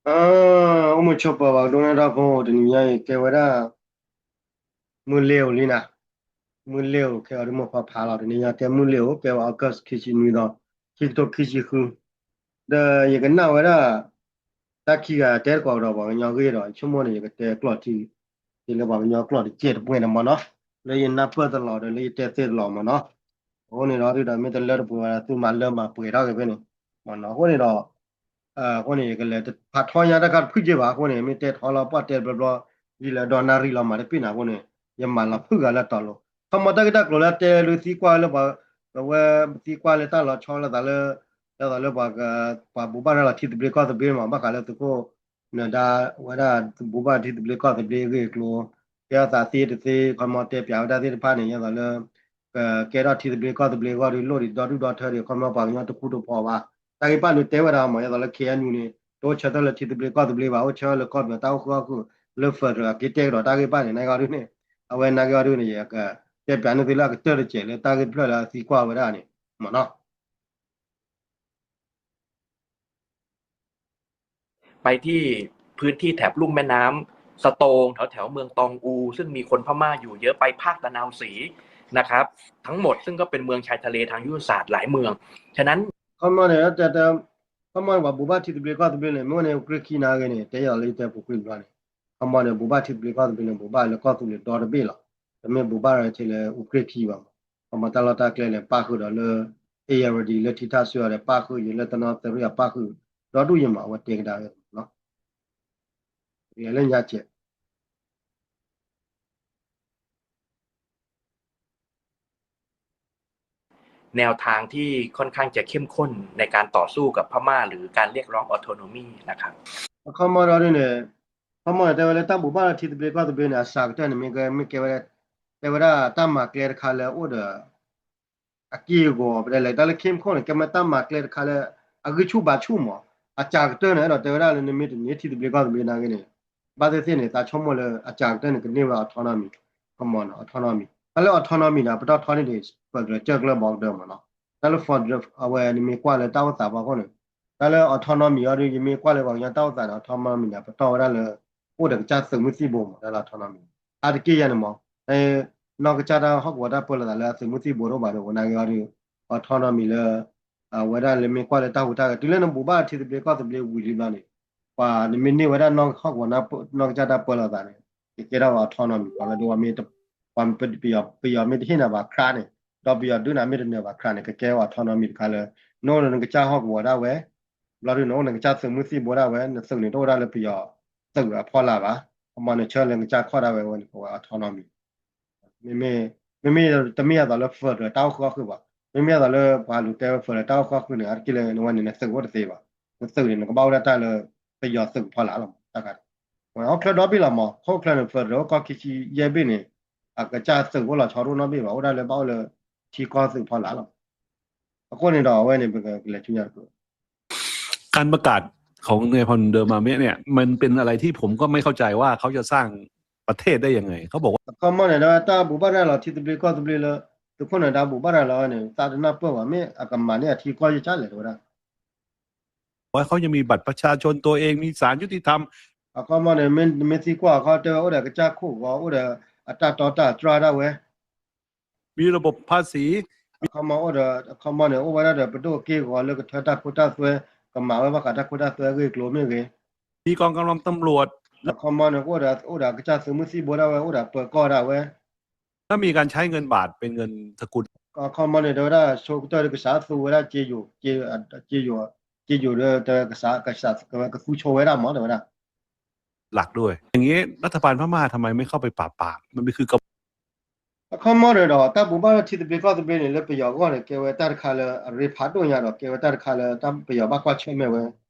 အ အိၣ်မုာ်ဆိးပၢၤဘၣ်ကဒိၣ်န့ၣ် ဒီဖိ တနံၤညါအံၤ ကဲဝဲဒၣ် မုၢ်လ့ၤဧိၤလံနၤ, မုၢ်လ့ၤဧိၤ ခဲအံၤဒ်မိၢ်ဖီဖးလီၤ တနံၤညါတဲမုၢ်လ့ၤဧိၤ ကဲဝဲ August ခံဆံနွံသီ ခံကထိခံဆံဃု, ဒီးယကနၣ်ဝဲဒၣ် တၢ်ခံဂၤတဲတကိးကဒီးပှၤကညီဂ့ၢ်ဒီး ယဆိကမိၣ်န့ၣ် ယကတဲကျိာ်ထံ ယလၢပှၤကညီကျိာ်တကဲတပှဲၤန့ၣ်မ့ၢ်နီၤ, လၢယနၢ်ပၢၢ်တလီၤဒီး လၢယတဲသ့တလီၤမ့ၢ်နီၤ, အဃိန့ၣ်ဒီး ဒုဒီးမ့ၢ်တလၢတပှဲၤဝဲဒၣ် သုမၤလၢမၤပှဲၤထီၣ်က့ၤဖဲန့ၣ် မ့ၢ်နီၤ, အဃိန့ၣ်ဒီး အဃိန့ၣ် ယကလဲၤဖးထီညါတၢ်ခါတဖုၣ်က့ဘၣ်အဃိန့ၣ် မ့ၢ်တဲထီလီၤပှၢ်တဲဘျီဘျီ ယံာ်လၢဒီနၣ်ရံၣ်လီၤမၤတပ့ၢ်နၤအဃိန့ၣ် ယမၤလီၤဖုၣ်ဂၤလၢတီၤလိၤ, ခီမီတၢ်ဂ့ၢ်တၢ်ကျိၤလၢတဲလၢသံကွၢ်လၢပှၤ ပဝဲသံကွၢ်လၢတၢ်လီၤဆီလၢသးလၢ ဒ်သိးလၢ ပှၤဘူၣ်ဘၣ်တၢ်လီၤထံသဘျ့ကီၢ်သဘျ့မး ဘၣ်ဃးလၢသုးခိၣ် နဒါဝဲဒၣ်ဘူၣ်ဘၣ်ထံသဘျ့ကီၢ်သဘျ့အဂ့ၢ်အကျိၤ, ကဲထီၣ်သးသ့တသ့ ခီမီတဲပၠးဝဲဒၣ်သ့ၣ်တဖၣ်န့ၣ် ဒ်သိးလၢ ကကဲထီၣ်ထံသဘျ့ကီၢ်သဘျ့အဂီၢ်ဒီး လိၣ်ဒံးဒီဒူၣ်ဒီထၢဒံး ခီမီပှၤကညီတဃူတဖိးဘၣ်, တၢ်ဂ့ၢ်ပၣ်န့ၣ်တဲဝဲဒၣ်မး ဒ်သိးလၢ ခ့ၣ်အဲၣ်ယူၣ်န့ၣ် တအိၣ်ဆၢထၢၣ်လၢထံသဘျ့ကီၢ်သဘျ့ဘၣ် အိၣ်ဆၢထၢၣ်လၢကီၢ်ပယီၤတၢ်အိၣ်ဃုာ်အီၣ်ဃုာ် လၢ federal အက့တဲကဒီးတၢ်ဂ့ၢ်ပၣ်န့ၣ် နာ်က့အီၤဒုန့ၣ် အဝဲနာ်က့အီၤဒုန့ၣ် ယကတဲပၠးန့ၢ်သုလၢအကတၢၢ်တစဲးလၢတၢ်ဂ့ၢ်တဖျၢၣ်လၢအသံကွၢ်ဝဲဒၣ်န့ၣ် မ့ၢ်နီၤ ไปที่พื้นที่แถบลุ่มแม่น้ำสโตงแถวแถวเมืองตองอู ซึ่งมีคนพม่าอยู่เยอะไปภาคตะนาวศรีนะครับทั้งหมดซึ่งก็เป็นเมืองชายทะเลทางยุทธศาสตร์หลายเมืองฉะนั้น ခီမီန့ၣ် တဲတဲ ခီမီန့ၣ် ပှၤဘူၣ်ဘၣ်ထံသဘျ့ကီၢ်သဘျ့န့ၣ် မ့ၢ်ဝဲန့ၣ် အူကြ့ၢ်ခံနာ်ဂ့ၤန့ၣ် တဲယၤလၢယတဲပူၤကွံာ်ဘျီန့ၣ် ခီမီန့ၣ် ဘူၣ်ဘၣ်ထံသဘျ့ကီၢ်သဘျ့န့ၣ် ဘူၣ်ဘၣ်လၢကီၢ်သူလ့ၤဒီတဘ့ၣ်လီၤ. တမ့ၢ်ဘူၣ်ဘၣ်ရၤထဲလၢအူကြ့ၢ်ခံဘၣ်မး. ခီမီတၢ်လီၢ်တၢ်ကျဲန့ၣ် ပၣ်ဃုာ်ဒီးလၢ အ့ၣ်ယၣ်ရဒံ လၢထံထၣ်ဆူအီၤဒီး ပၣ်ဃုာ်ယံၤလၢတနီသရံၣ်အပၣ်ဃုာ် ဒီဒူၣ်ယံၤမး အဝဲတဲကဒါဝဲမးနီၤ. လဲၤလၢညါကဲး แนวทางที่ค่อนข้างจะเข้มข้นในการต่อสู้กับพม่าหรือการเรียกร้อง autonomy นะครับ အခီမီဒီးန့ၣ် ခီမီန့ၣ် တဲဝဲလၢတၢ်ဘူၣ်ဘၣ်လၢထံသဘျ့ကီၢ်သဘျ့န့ၣ် အစှၤကတၢၢ်န့ၣ် မ့ၢ်ကဲဝဲ တဲဝဲဒၣ်တၢ်မၤကျဲတခါလၢအိၣ်ဒီး အက့ၢ်အဂီၤ ပတဲလဲၤတၢ်လၢ ခ့ၣ်ခိၣ်န့ၣ် ကဲမ့ၢ်တၢ်မၤကျဲတခါလၢ အဂံၢ်ဆူၣ်ဘါဆူၣ်မး အစှၤကတၢၢ်န့ၣ် အဲၣ်ဒိးတဲဝဲဒၣ်လၢနမ့ၢ်တန့ၢ်ထံသဘျ့ကီၢ်သဘျ့နာ်ဂ့ၤန့ၣ် ဘၣ်သ့ၣ်သ့ၣ်န့ၣ် သးဆိကမိၣ်လၢအစှၤကတၢၢ်န့ၣ် ကန့ၢ်ဝဲ autonomy ခီမီနီၤ autonomy တၢ်လၢ autonomy န့ၣ် ပတီၢ်ထီန့ၣ်ဒံး federal ကၢၢ်ကျၢၢ်ဘီကဒၢမးနီၤ တၢ်လၢ federal အဝဲနမ့ၢ်ကွၢ်လၢတၢ်အိၣ်သးဖီခိၣ်န့ၣ် တၢ်လၢ autonomy အီၤဒီး ယမ့ၢ်ကွၢ်လၢပှၤကညီတၢ်အိၣ်သးန့ၣ် autonomy န့ၣ် ပတီၢ်ဝဲဒၣ်လၢ အိၣ်ဒီးကစၢ်သုးမုၢ်သံၣ်ဘိမး တၢ်လၢ autonomy အါတက့ၢ်ယဲန့ၣ်မး နီၢ်ကစၢ်တၢ်ဟီၣ်ကဝီၤတၢ်ပၢလီၤသးလၢအသုးမုၢ်သံၣ်ဘိတအိၣ်ဘၣ်ဒီး ဝဲနာ်ဂ့ၤအီၤဒီး autonomy လၢ အဝဲဒၣ်လၢမ့ၢ်ကွၢ်လၢတၢ်ဟူးတၢ်ဂဲၤ တုၤလၢနဘူၣ်ဘၣ်ထံသဘျ့ကီၢ်သဘျ့ဝံၤလံဘျီန့ၣ် ပှၤနမ့ၢ်န့ၢ်ဝဲဒၣ်နီၢ်ဟီၣ်ကဝီၤနီၢ်ကစၢ်တၢ်ပၢလီၤသးန့ၣ် ကကဲထီၣ်ဝဲ autonomy ပှၤမ့ၢ်ဒိးဝဲမ့ၢ် ပှၤပယီၤမ့ၢ်တဟ့ၣ်နၤဘၣ်ခရါန့ၣ် ဒီးပယီၤဒုးနၤမ့ၢ်တနၢၤဘၣ်ခရါန့ၣ် ကကဲထီၣ်ဝဲ autonomy တခါလၢ နအိၣ်ဒီးနကစၢ်ဟီၣ်ကဝီၤဒၣ်ဝဲ ဘျီဒုးနအိၣ်နကစၢ်သုးမုၢ်သံၣ်ဘိဒၣ်ဝဲ နသုးန့ၣ်တအိၣ်ဒၣ်လၢပယီၤသုးအဖီလာ်ဘၣ် ခီမီနဆၢလၢနကစၢ်ခီၣ်ဒၣ်ဝဲဝဲန့ၣ် ကိးဝဲ autonomy မ့မ့ၢ် မ့မ့ၢ်တမ့ၢ်အသိးလၢ federal တၢ်အိၣ်ဃုာ်အီၣ်ဃုာ်ဘၣ် မ့မ့ၢ်အသိးလၢပှၤလူၤတဲဝဲ federal တၢ်အိၣ်ဃုာ်အီၣ်ဃုာ်န့ၣ် အါတက့ၢ်လၢနဝဲန့ၣ် နသုးအိၣ်တသ့ဘၣ် နသုးန့ၣ် နကဘၣ်အိၣ်ဒၣ်တၢ်လၢ ပယီၤသုးဖီလာ်လီၤမး တၢ်ခါန့ၣ် ဟီၣ်ချၢဒီဘ့ၣ်လီၤမး ဟီၣ်ချၢန့ၣ် federal အိၣ်ကီၢ်ခံဆံယဲၢ်ဘ့ၣ်န့ၣ် အကစၢ်သုးအိၣ်လီၤဆီတအိၣ်နီတဘ့ၣ်ဘၣ် အိၣ်ဒၣ်လၢဘၣ်အိၣ်လၢ ထံကီၢ်သုးဖီလာ်လီၤမး အဃိန့ၣ်ဒီးအဝဲန့ၣ် ပကလဲၤဆူညါတက့ၢ် การประกาศของนายพลเดิมมาเมะเนี่ยมันเป็นอะไรที่ผมก็ไม่เข้าใจว่าเขาจะสร้างประเทศได้ยังไงเขาบอกว่า အခီမီန့ၣ်ဒီးတၢ်ဘူၣ်ဘၣ်ရၤလီၤထံသဘျ့ကီၢ်သဘျ့လၢ သုးခိၣ်နၢၤဒါဘူၣ်ဘၣ်ရၤလီၤန့ၣ် သးတနၢ်ပၢၢ်ဘၣ် မ့ၢ်အကမၤန့ၢ်အထံကီၢ်ယကၢ်လဲၣ်တဲဝဲဒၣ် ว่าเขายังมีบัตรประชาชนตัวเองมีศาลยุติธรรม အခီမီန့ၣ် မ့ၢ်မ့ၢ်သံကွၢ်အခီတဲဝဲအိၣ်ဒီးကစၢ်ခိၣ်ဂီၤ အိၣ်ဒီးအတၢ်တီတၢ်တြၢ်ဒၣ်ဝဲ มีระบบภาษี အခီမီအိၣ်ဒီး အခီမီန့ၣ် အိၣ်ဝဲဒၣ်ဒီးပဒိၣ်က့ၢ်ဂီၤလၢကထၢတၢ်ခိတၢ်သွဲ ကမၤဝဲဘၣ်ဃးတၢ်ခိတၢ်သွဲအဂ့ၢ်အကျိၤမ့ၢ်ဂ့ၤ มีกองกำลังตำรวจ အခီမီန့ၣ် အိၣ်ဒီးအိၣ်ဒီးကစၢ်သုးမုၢ်သံၣ်ဘိဒၣ်ဝဲ အိၣ်ဒီးပၢၤကီၢ်ဒၣ်ဝဲ แล้วมีการใช้เ� เงินบาทเป็นเงินสกุล အခီမီန့ၣ် တဲဝဲဒၣ် ဆိကတၢၢ်ဒီးကစးသူဝဲဒၣ် က က ကစးကဝဲကသူဆိဝဲဒၣ်မး တဲဝဲဒၣ် หลักด้วย อย่างนี้รัฐบาลพม่าทำไมไม่เข้าไปปราบปรามมันไม่คือกบฏ အခီမီန့ၣ်ဒီး တၢ်ဘူၣ်ဘၣ်ထံသဘျ့ကီၢ်သဘျ့န့ၣ် လၢပယီၤအဂီၢ်န့ၣ် ကဲဝဲတၢ်တခါလၢအရ့ဖးဒိၣ်ညါဒီး ကဲဝဲတၢ်တခါလၢတၢ်ပယီၤဘၣ်ကွၢ်ဆၢၣ်မဲာ်ဝဲ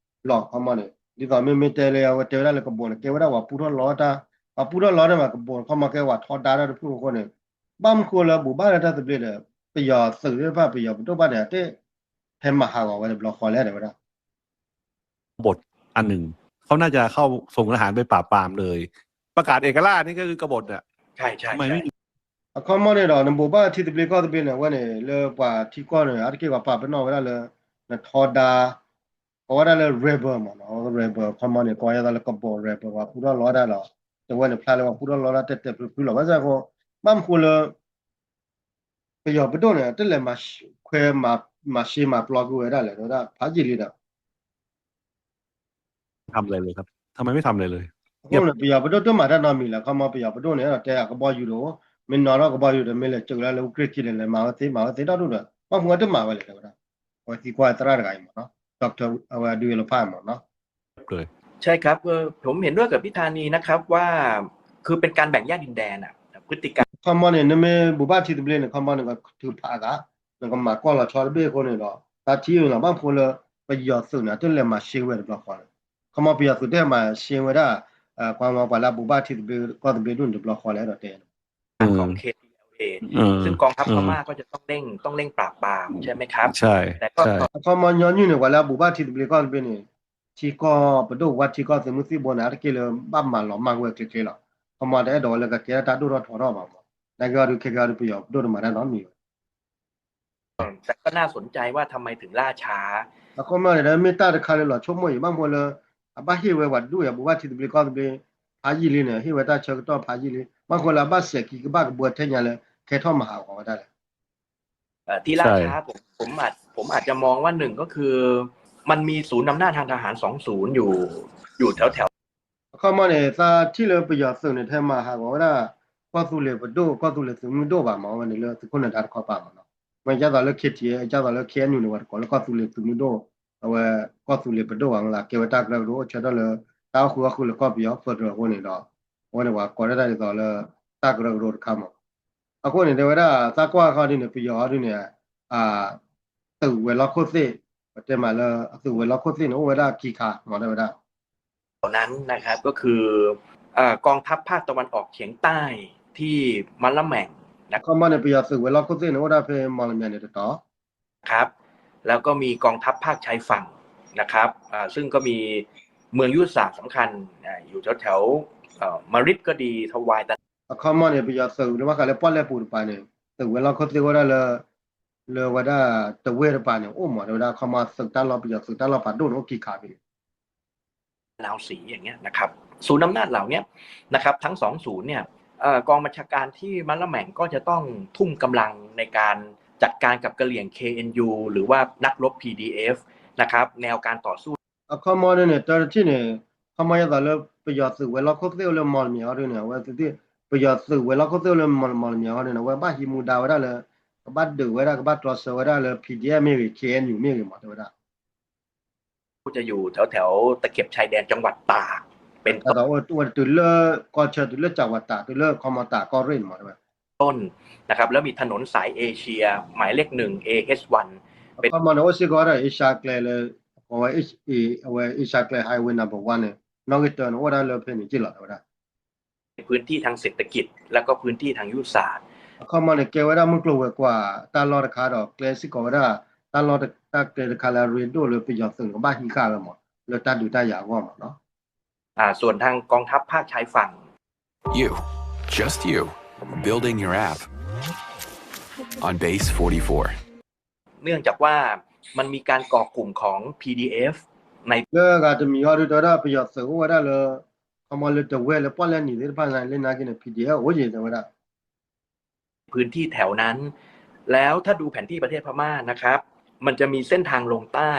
လီၤ အခီမီန့ၣ် ဒ်သိးမ့မ့ၢ်တဲလၢအဝဲတဲဝဲဒၣ်လၢကဘိးန့ၣ် ကဲဝဲဒၣ်ပှၤပူထီၣ်လီတၢ် ပှၤပူထီၣ်လီတၢ်မး ကဘိးန့ၣ် အခီမီကဲပှၤထီဒါတၢ်တဖုၣ်အဃိန့ၣ် ဘၣ်မနုၤဃိလၢဘူၣ်ဘၣ်လၢတၢ်သဘျ့ဒီး ပယီၤသုးသ့ၣ်တဖၣ် ပယီၤပဒိၣ်ဘၣ်န့ၣ် အတ ဖဲမၤဟးဂီၤဝဲတဘျီဃီလဲၣ် တဲဝဲဒၣ် กบฏอันหนึ่ง เขาน่าจะเข้าส่งทหารไปปราบปรามเลย ประกาศเอกราชนี่ก็คือกบฏอ่ะ ใช่ใช่ ทำไมไม่มี အခီမီန့ၣ်ဒီး နဘူၣ်ဘၣ်ထံသဘျ့ကီၢ်သဘျ့န့ၣ် အဝဲန့ၣ် လၢပှၤထံကီၢ်န့ၣ် အါတက့ၢ်ပှၤပာ်ပနီၣ်ဝဲဒၣ်လၢ နထီဒါ ကိးဝဲဒၣ်လၢ rebel မ့ၢ်နီၤ, rebel ခီမီန့ၣ် ကိးဝဲဒၣ်လၢကဘီ rebel ပှၤပူထီၣ်လီၤဝဲဒၣ်လီၤ, တဝဲန့ၣ်ဖျါလၢပှၤပူထီၣ်လီၤဝဲဒၣ်တဲာ်တဲာ်ဖျုးဖျုးလီၤ, ဘၣ်ဆၣ်ဃိ ဘၣ်မနုၤဃိလၢ ပယီၤပဒိၣ်န့ၣ် တလဲၤမၤခွဲ မၤရှဲမၤပျီကွံာ်ဝဲဒၣ်လဲၣ် တဲဝဲဒၣ် ဖးယံာ်လံဒီး ทำอะไรเลยครับ ทำไมไม่ทำอะไรเลย အဃိန့ၣ် ပယီၤပဒိၣ်တမၤတၢ်နီတမံၤလၢၤ, ခီမီပယီၤပဒိၣ်န့ၣ် အဲၣ်ဒိးတဲအကဘီယူၤဒီး မ့ၢ်နီၤထီၣ်ကဘီယူၤဒီး မ့ၢ်လဲၤစၢၤလၢလၢအူကြ့ၢ်ခံန့ၣ် လဲၤမၤဝဲသ့ မၤဝဲသ့ဒီဒူၣ်ဒီး ဘၣ်မနုၤတမၤဝဲလဲၣ် တဲဝဲဒၣ်, အဝဲသံကွၢ်သရၣ်တဂၤအံၤမ့ၢ်နီၤ, doctor အဝဲဒုးလဖၣ်မ့ၢ်နီၤ ใช่ครับ ผมเห็นด้วยกับพี่ธานีนะครับว่า คือเป็นการแบ่งแยกดินแดนอะ พฤติกรรม ခီမီန့ၣ် နမ့ၢ်ဘူၣ်ဘၣ်ထံသဘျ့န့ၣ် ခီမီနကထုးဖးအသး, နကမၤကီၢ်လီၤဆီတဘ့ၣ်အဃိန့ၣ်ဒီး သးထံၣ်န့ၣ်လီၤ ဘၣ်မနုၤဃိလၢ ပယီၤသုးန့ၣ် တလဲၤမၤရှဲဝဲတဘျီဃီလဲၣ်, ခီမီပယီၤသုးတမၤရှဲဝဲဒၣ် ကွၢ်မီပှၤလၢအဘူၣ်ဘၣ်ထံသဘျ့ကီၢ်သဘျ့ဒူၣ်န့ၣ်တဘျီဃီလဲၣ် အဲၣ်ဒိးတဲ ของ เคทีแอลเอ ซึ่งกองทัพพม่าก็จะต้องเร่งต้องเร่งปราบปรามใช่ไหมครับ แต่ก็ အခီမီညီနုၢ်န့ၣ် ပှၤလၢအဘူၣ်ဘၣ်ထံသဘျ့ကီၢ်သဘျ့န့ၣ် ထံကီၢ်ပဒိၣ်ဝဲ ထံကီၢ်သုးမုၢ်သံၣ်ဘိန့ၣ် အါတက့ၢ်လၢဘၣ်မၤလီၤမၢ်ဝဲကျဲကျဲလီၤ, ခီမီတအဲၣ်ဒိးဝဲလၢကကဲထီၣ်တၢ်ဒိၣ်ထီၣ်ထီထီၣ်ဘၣ်မး, နာ်က့အီၤဒုးခဲကဲအီၤဒုး ပယီၤပဒိၣ်တမၤတၢ်နီတမံၤဘၣ် แต่ก็น่าสนใจว่าทำไมถึงล่าช้า အခီမီန့ၣ် မ့ၢ်တၢ်တခါလၢလီၤဆိကမိၣ်အံၤ ဘၣ်မနုၤဃိလၢ အဘၣ်ဟ့ၣ်ဝဲပှၤဒူၣ်အံၤ ဘူၣ်ဘၣ်ထံသဘျ့ကီၢ်သဘျ့ ဖးယံာ်လံန့ၣ် ဟ့ၣ်ဝဲတၢ်ဆၢကတီၢ်ဖးယံာ်လံ ဘၣ်မနုၤဃိလၢအဘၣ်စဲးကံကဘၣ်ကဘှဲထဲညါလၢ ခဲထီၣ်မၤဟးဂီၤဝဲဒၣ်လဲၣ် ที่ล่าช้าผมผมอาจผมอาจจะมองว่าหนึ่งก็คือ มันมีศูนย์อำนาจทางทหารสองศูนย์อยู่ อยู่แถวแถว အခီမီန့ၣ် သးထံၣ်လၢပယီၤသုးန့ၣ် တဟဲမၤဟးဂီၤဝဲဒၣ် ကီၢ်သူလ့ၤပဒိၣ် ကီၢ်သူလ့ၤသုးမုၢ်ဒိၣ်ဘၣ်မး အဝဲန့ၣ်လၢသုးခိၣ်နၢၤဒါတခီပၤမးနီၤ, မ့ၢ်ဒ်သိးလၢ K T A ဒ်သိးလၢ K N U န့ၣ် ပှၤတကိးလၢကီၢ်သူလ့ၤသုးမုၢ်ဒိၣ် အဝဲကီၢ်သူလ့ၤပဒိၣ်ဘၣ်မးလၢ ကဲဝဲတၢ်ကရၢကရိအိၣ်ဆၢထၢၣ်လၢ တၢ်အိၣ်ဃုာ်အီၣ်ဃုာ်လၢကီၢ်ပယီၤ federal အဃိန့ၣ်ဒီး အဝဲန့ၣ်ပှၤကိးဒၣ်တၢ်ဒ်သိးလၢ တၢ်ကရၢကရိတခါမး အဃိန့ၣ် တဲဝဲဒၣ် သးကွၢ်အခီဒ်န့ၣ် ပယီၤအီၤဒ်န့ၣ် သုးဝဲၤလီၢ်ခိၣ်သ့ၣ် ပတဲမးလၢ အသုးဝဲၤလီၢ်ခိၣ်သ့ၣ်န့ၣ် အိၣ်ဝဲဒၣ်ခံခါမး တဲဝဲဒၣ် นั้นนะครับก็คือกองทัพภาคตะวันออกเฉียงใต้ที่มะละแหม่ง အခီမီန့ၣ် ပယီၤသုးဝဲၤလီၢ်ခိၣ်သ့ၣ်န့ၣ် အိၣ်ဒၣ်ဖဲမီၣ်လမၠဲၤန့ၣ်တတီၤ ครับ แล้วก็มีกองทัพภาคชายฝั่งนะครับ ซึ่งก็มีเมืองยุทธศาสตร์สำคัญอยู่แถวๆมาริดก็ดีทวาย အခီမီန့ၣ် ပယီၤသုးန့ၣ် ဘၣ်ဃးလၢပီၣ်လဲၣ်ပူၤတပၤန့ၣ် သုးဝဲၤလီၢ်ခိၣ်သ့ၣ်အိၣ်ဒၣ်လၢ လၢဝဲဒၣ်တဝ့ၢ်တပၤန့ၣ် အိၣ်မး တဲဝဲဒၣ် အခီမီသုးတၢ်လီၢ် ပယီၤသုးတၢ်လီၢ်ဖးဒိၣ်န့ၣ် အိၣ်ခံခါဖဲန့ၣ် นาวสีอย่างเงี้ยนะครับ ศูนย์อำนาจเหล่านี้นะครับ ทั้งสองศูนย์เนี่ยเอ่อกองบัญชาการที่มะละแหม่งก็จะต้องทุ่มกำลังในการจัดการกับกะเหรี่ยง เคเอ็นยู หรือว่านักรบ พีดีเอฟ นะครับ แนวการต่อสู้ အခီမီန့ၣ် တၢ်တထံၣ်န့ၣ် ခီမီယသးလၢ ပယီၤသုးဝဲၤလီၢ်ခိၣ်သ့ၣ်အိၣ်လၢမီၣ်လမၠဲၤအီၤဒ်န့ၣ် အဝဲသ့ၣ် ပယီၤသုးဝဲၤလီၢ်ခိၣ်သ့ၣ်အိၣ်လၢမီၣ်လမၠဲၤအီၤဒ်န့ၣ် အဝဲဘၣ်ဟံးမူဒါဝဲဒၣ်လၢ ကဘၣ်ဒုးဝဲဒၣ် ကဘၣ်တြီဆၢဝဲဒၣ်လၢ PDF မ့ၢ်ဂ့ၤ KNU မ့ၢ်ဂ့ၤမး တဲဝဲဒၣ် จะอยู่แถวแถวตะเข็บชายแดนจังหวัดตากเป็นต้น တုၤလၢ ကီၢ်ဆၢ တုၤလၢ จังหวัดตาก တုၤလၢ ခီမီ ตาก กอเร่น မး တဲဝဲ ต้นนะครับ แล้วมีถนนสายเอเชียหมายเลขหนึ่ง เอเอชวัน အခီမီန့ၣ် အိၣ်စ့ၢ်ကီးဝဲဒၣ် Asia ကျဲလၢ ကိးဝဲ အဝဲ Asia ကျဲ highway number one န့ၣ် နီၣ်ဂံၢ်တၢန့ၣ် အိၣ်ဝဲဒၣ်လၢဖဲန့ၣ်က့ၢ်လီၤ တဲဝဲဒၣ် พื้นที่ทางเศรษฐกิจ แล้วก็พื้นที่ทางยุทธศาสตร์ အခီမီန့ၣ် ကဲဝဲဒၣ်မုၢ်ကျိၤဝဲၤကွာ်တၢ်လီၢ်တခါဒီး ကျဲစ့ၢ်ကီးဝဲဒၣ် တၢ်လီၢ်တၢ်ကျဲတခါလၢအရ့ဒိၣ်လၢပယီၤသုးန့ၣ် ကဘၣ်ဟံးဃာ်လၢမး လၢတၢ်ဒုးတၢ်ယၤအဂီၢ်မးနီၤ อ่าส่วนทางกองทัพภาคชายฝั่ง You, just you, building your app on Base forty-four. เนื่องจากว่ามันมีการก่อกลุ่มของ พีดีเอฟ ใน လၢအဂၤတမံၤအီၤဒုး တဲဝဲဒၣ် ပယီၤသုးအိၣ်ဝဲဒၣ်လၢ ခီမီလၢတဝဲၢ်လၢပီၣ်လဲၣ်နံၤသ့ၣ်တဖၣ်န့ၣ် လၢနာ်က့န့ၣ် PDF အိၣ်ယံၤ တဲဝဲဒၣ် พื้นที่แถวนั้น แล้วถ้าดูแผนที่ประเทศพม่านะครับ มันจะมีเส้นทางลงใต้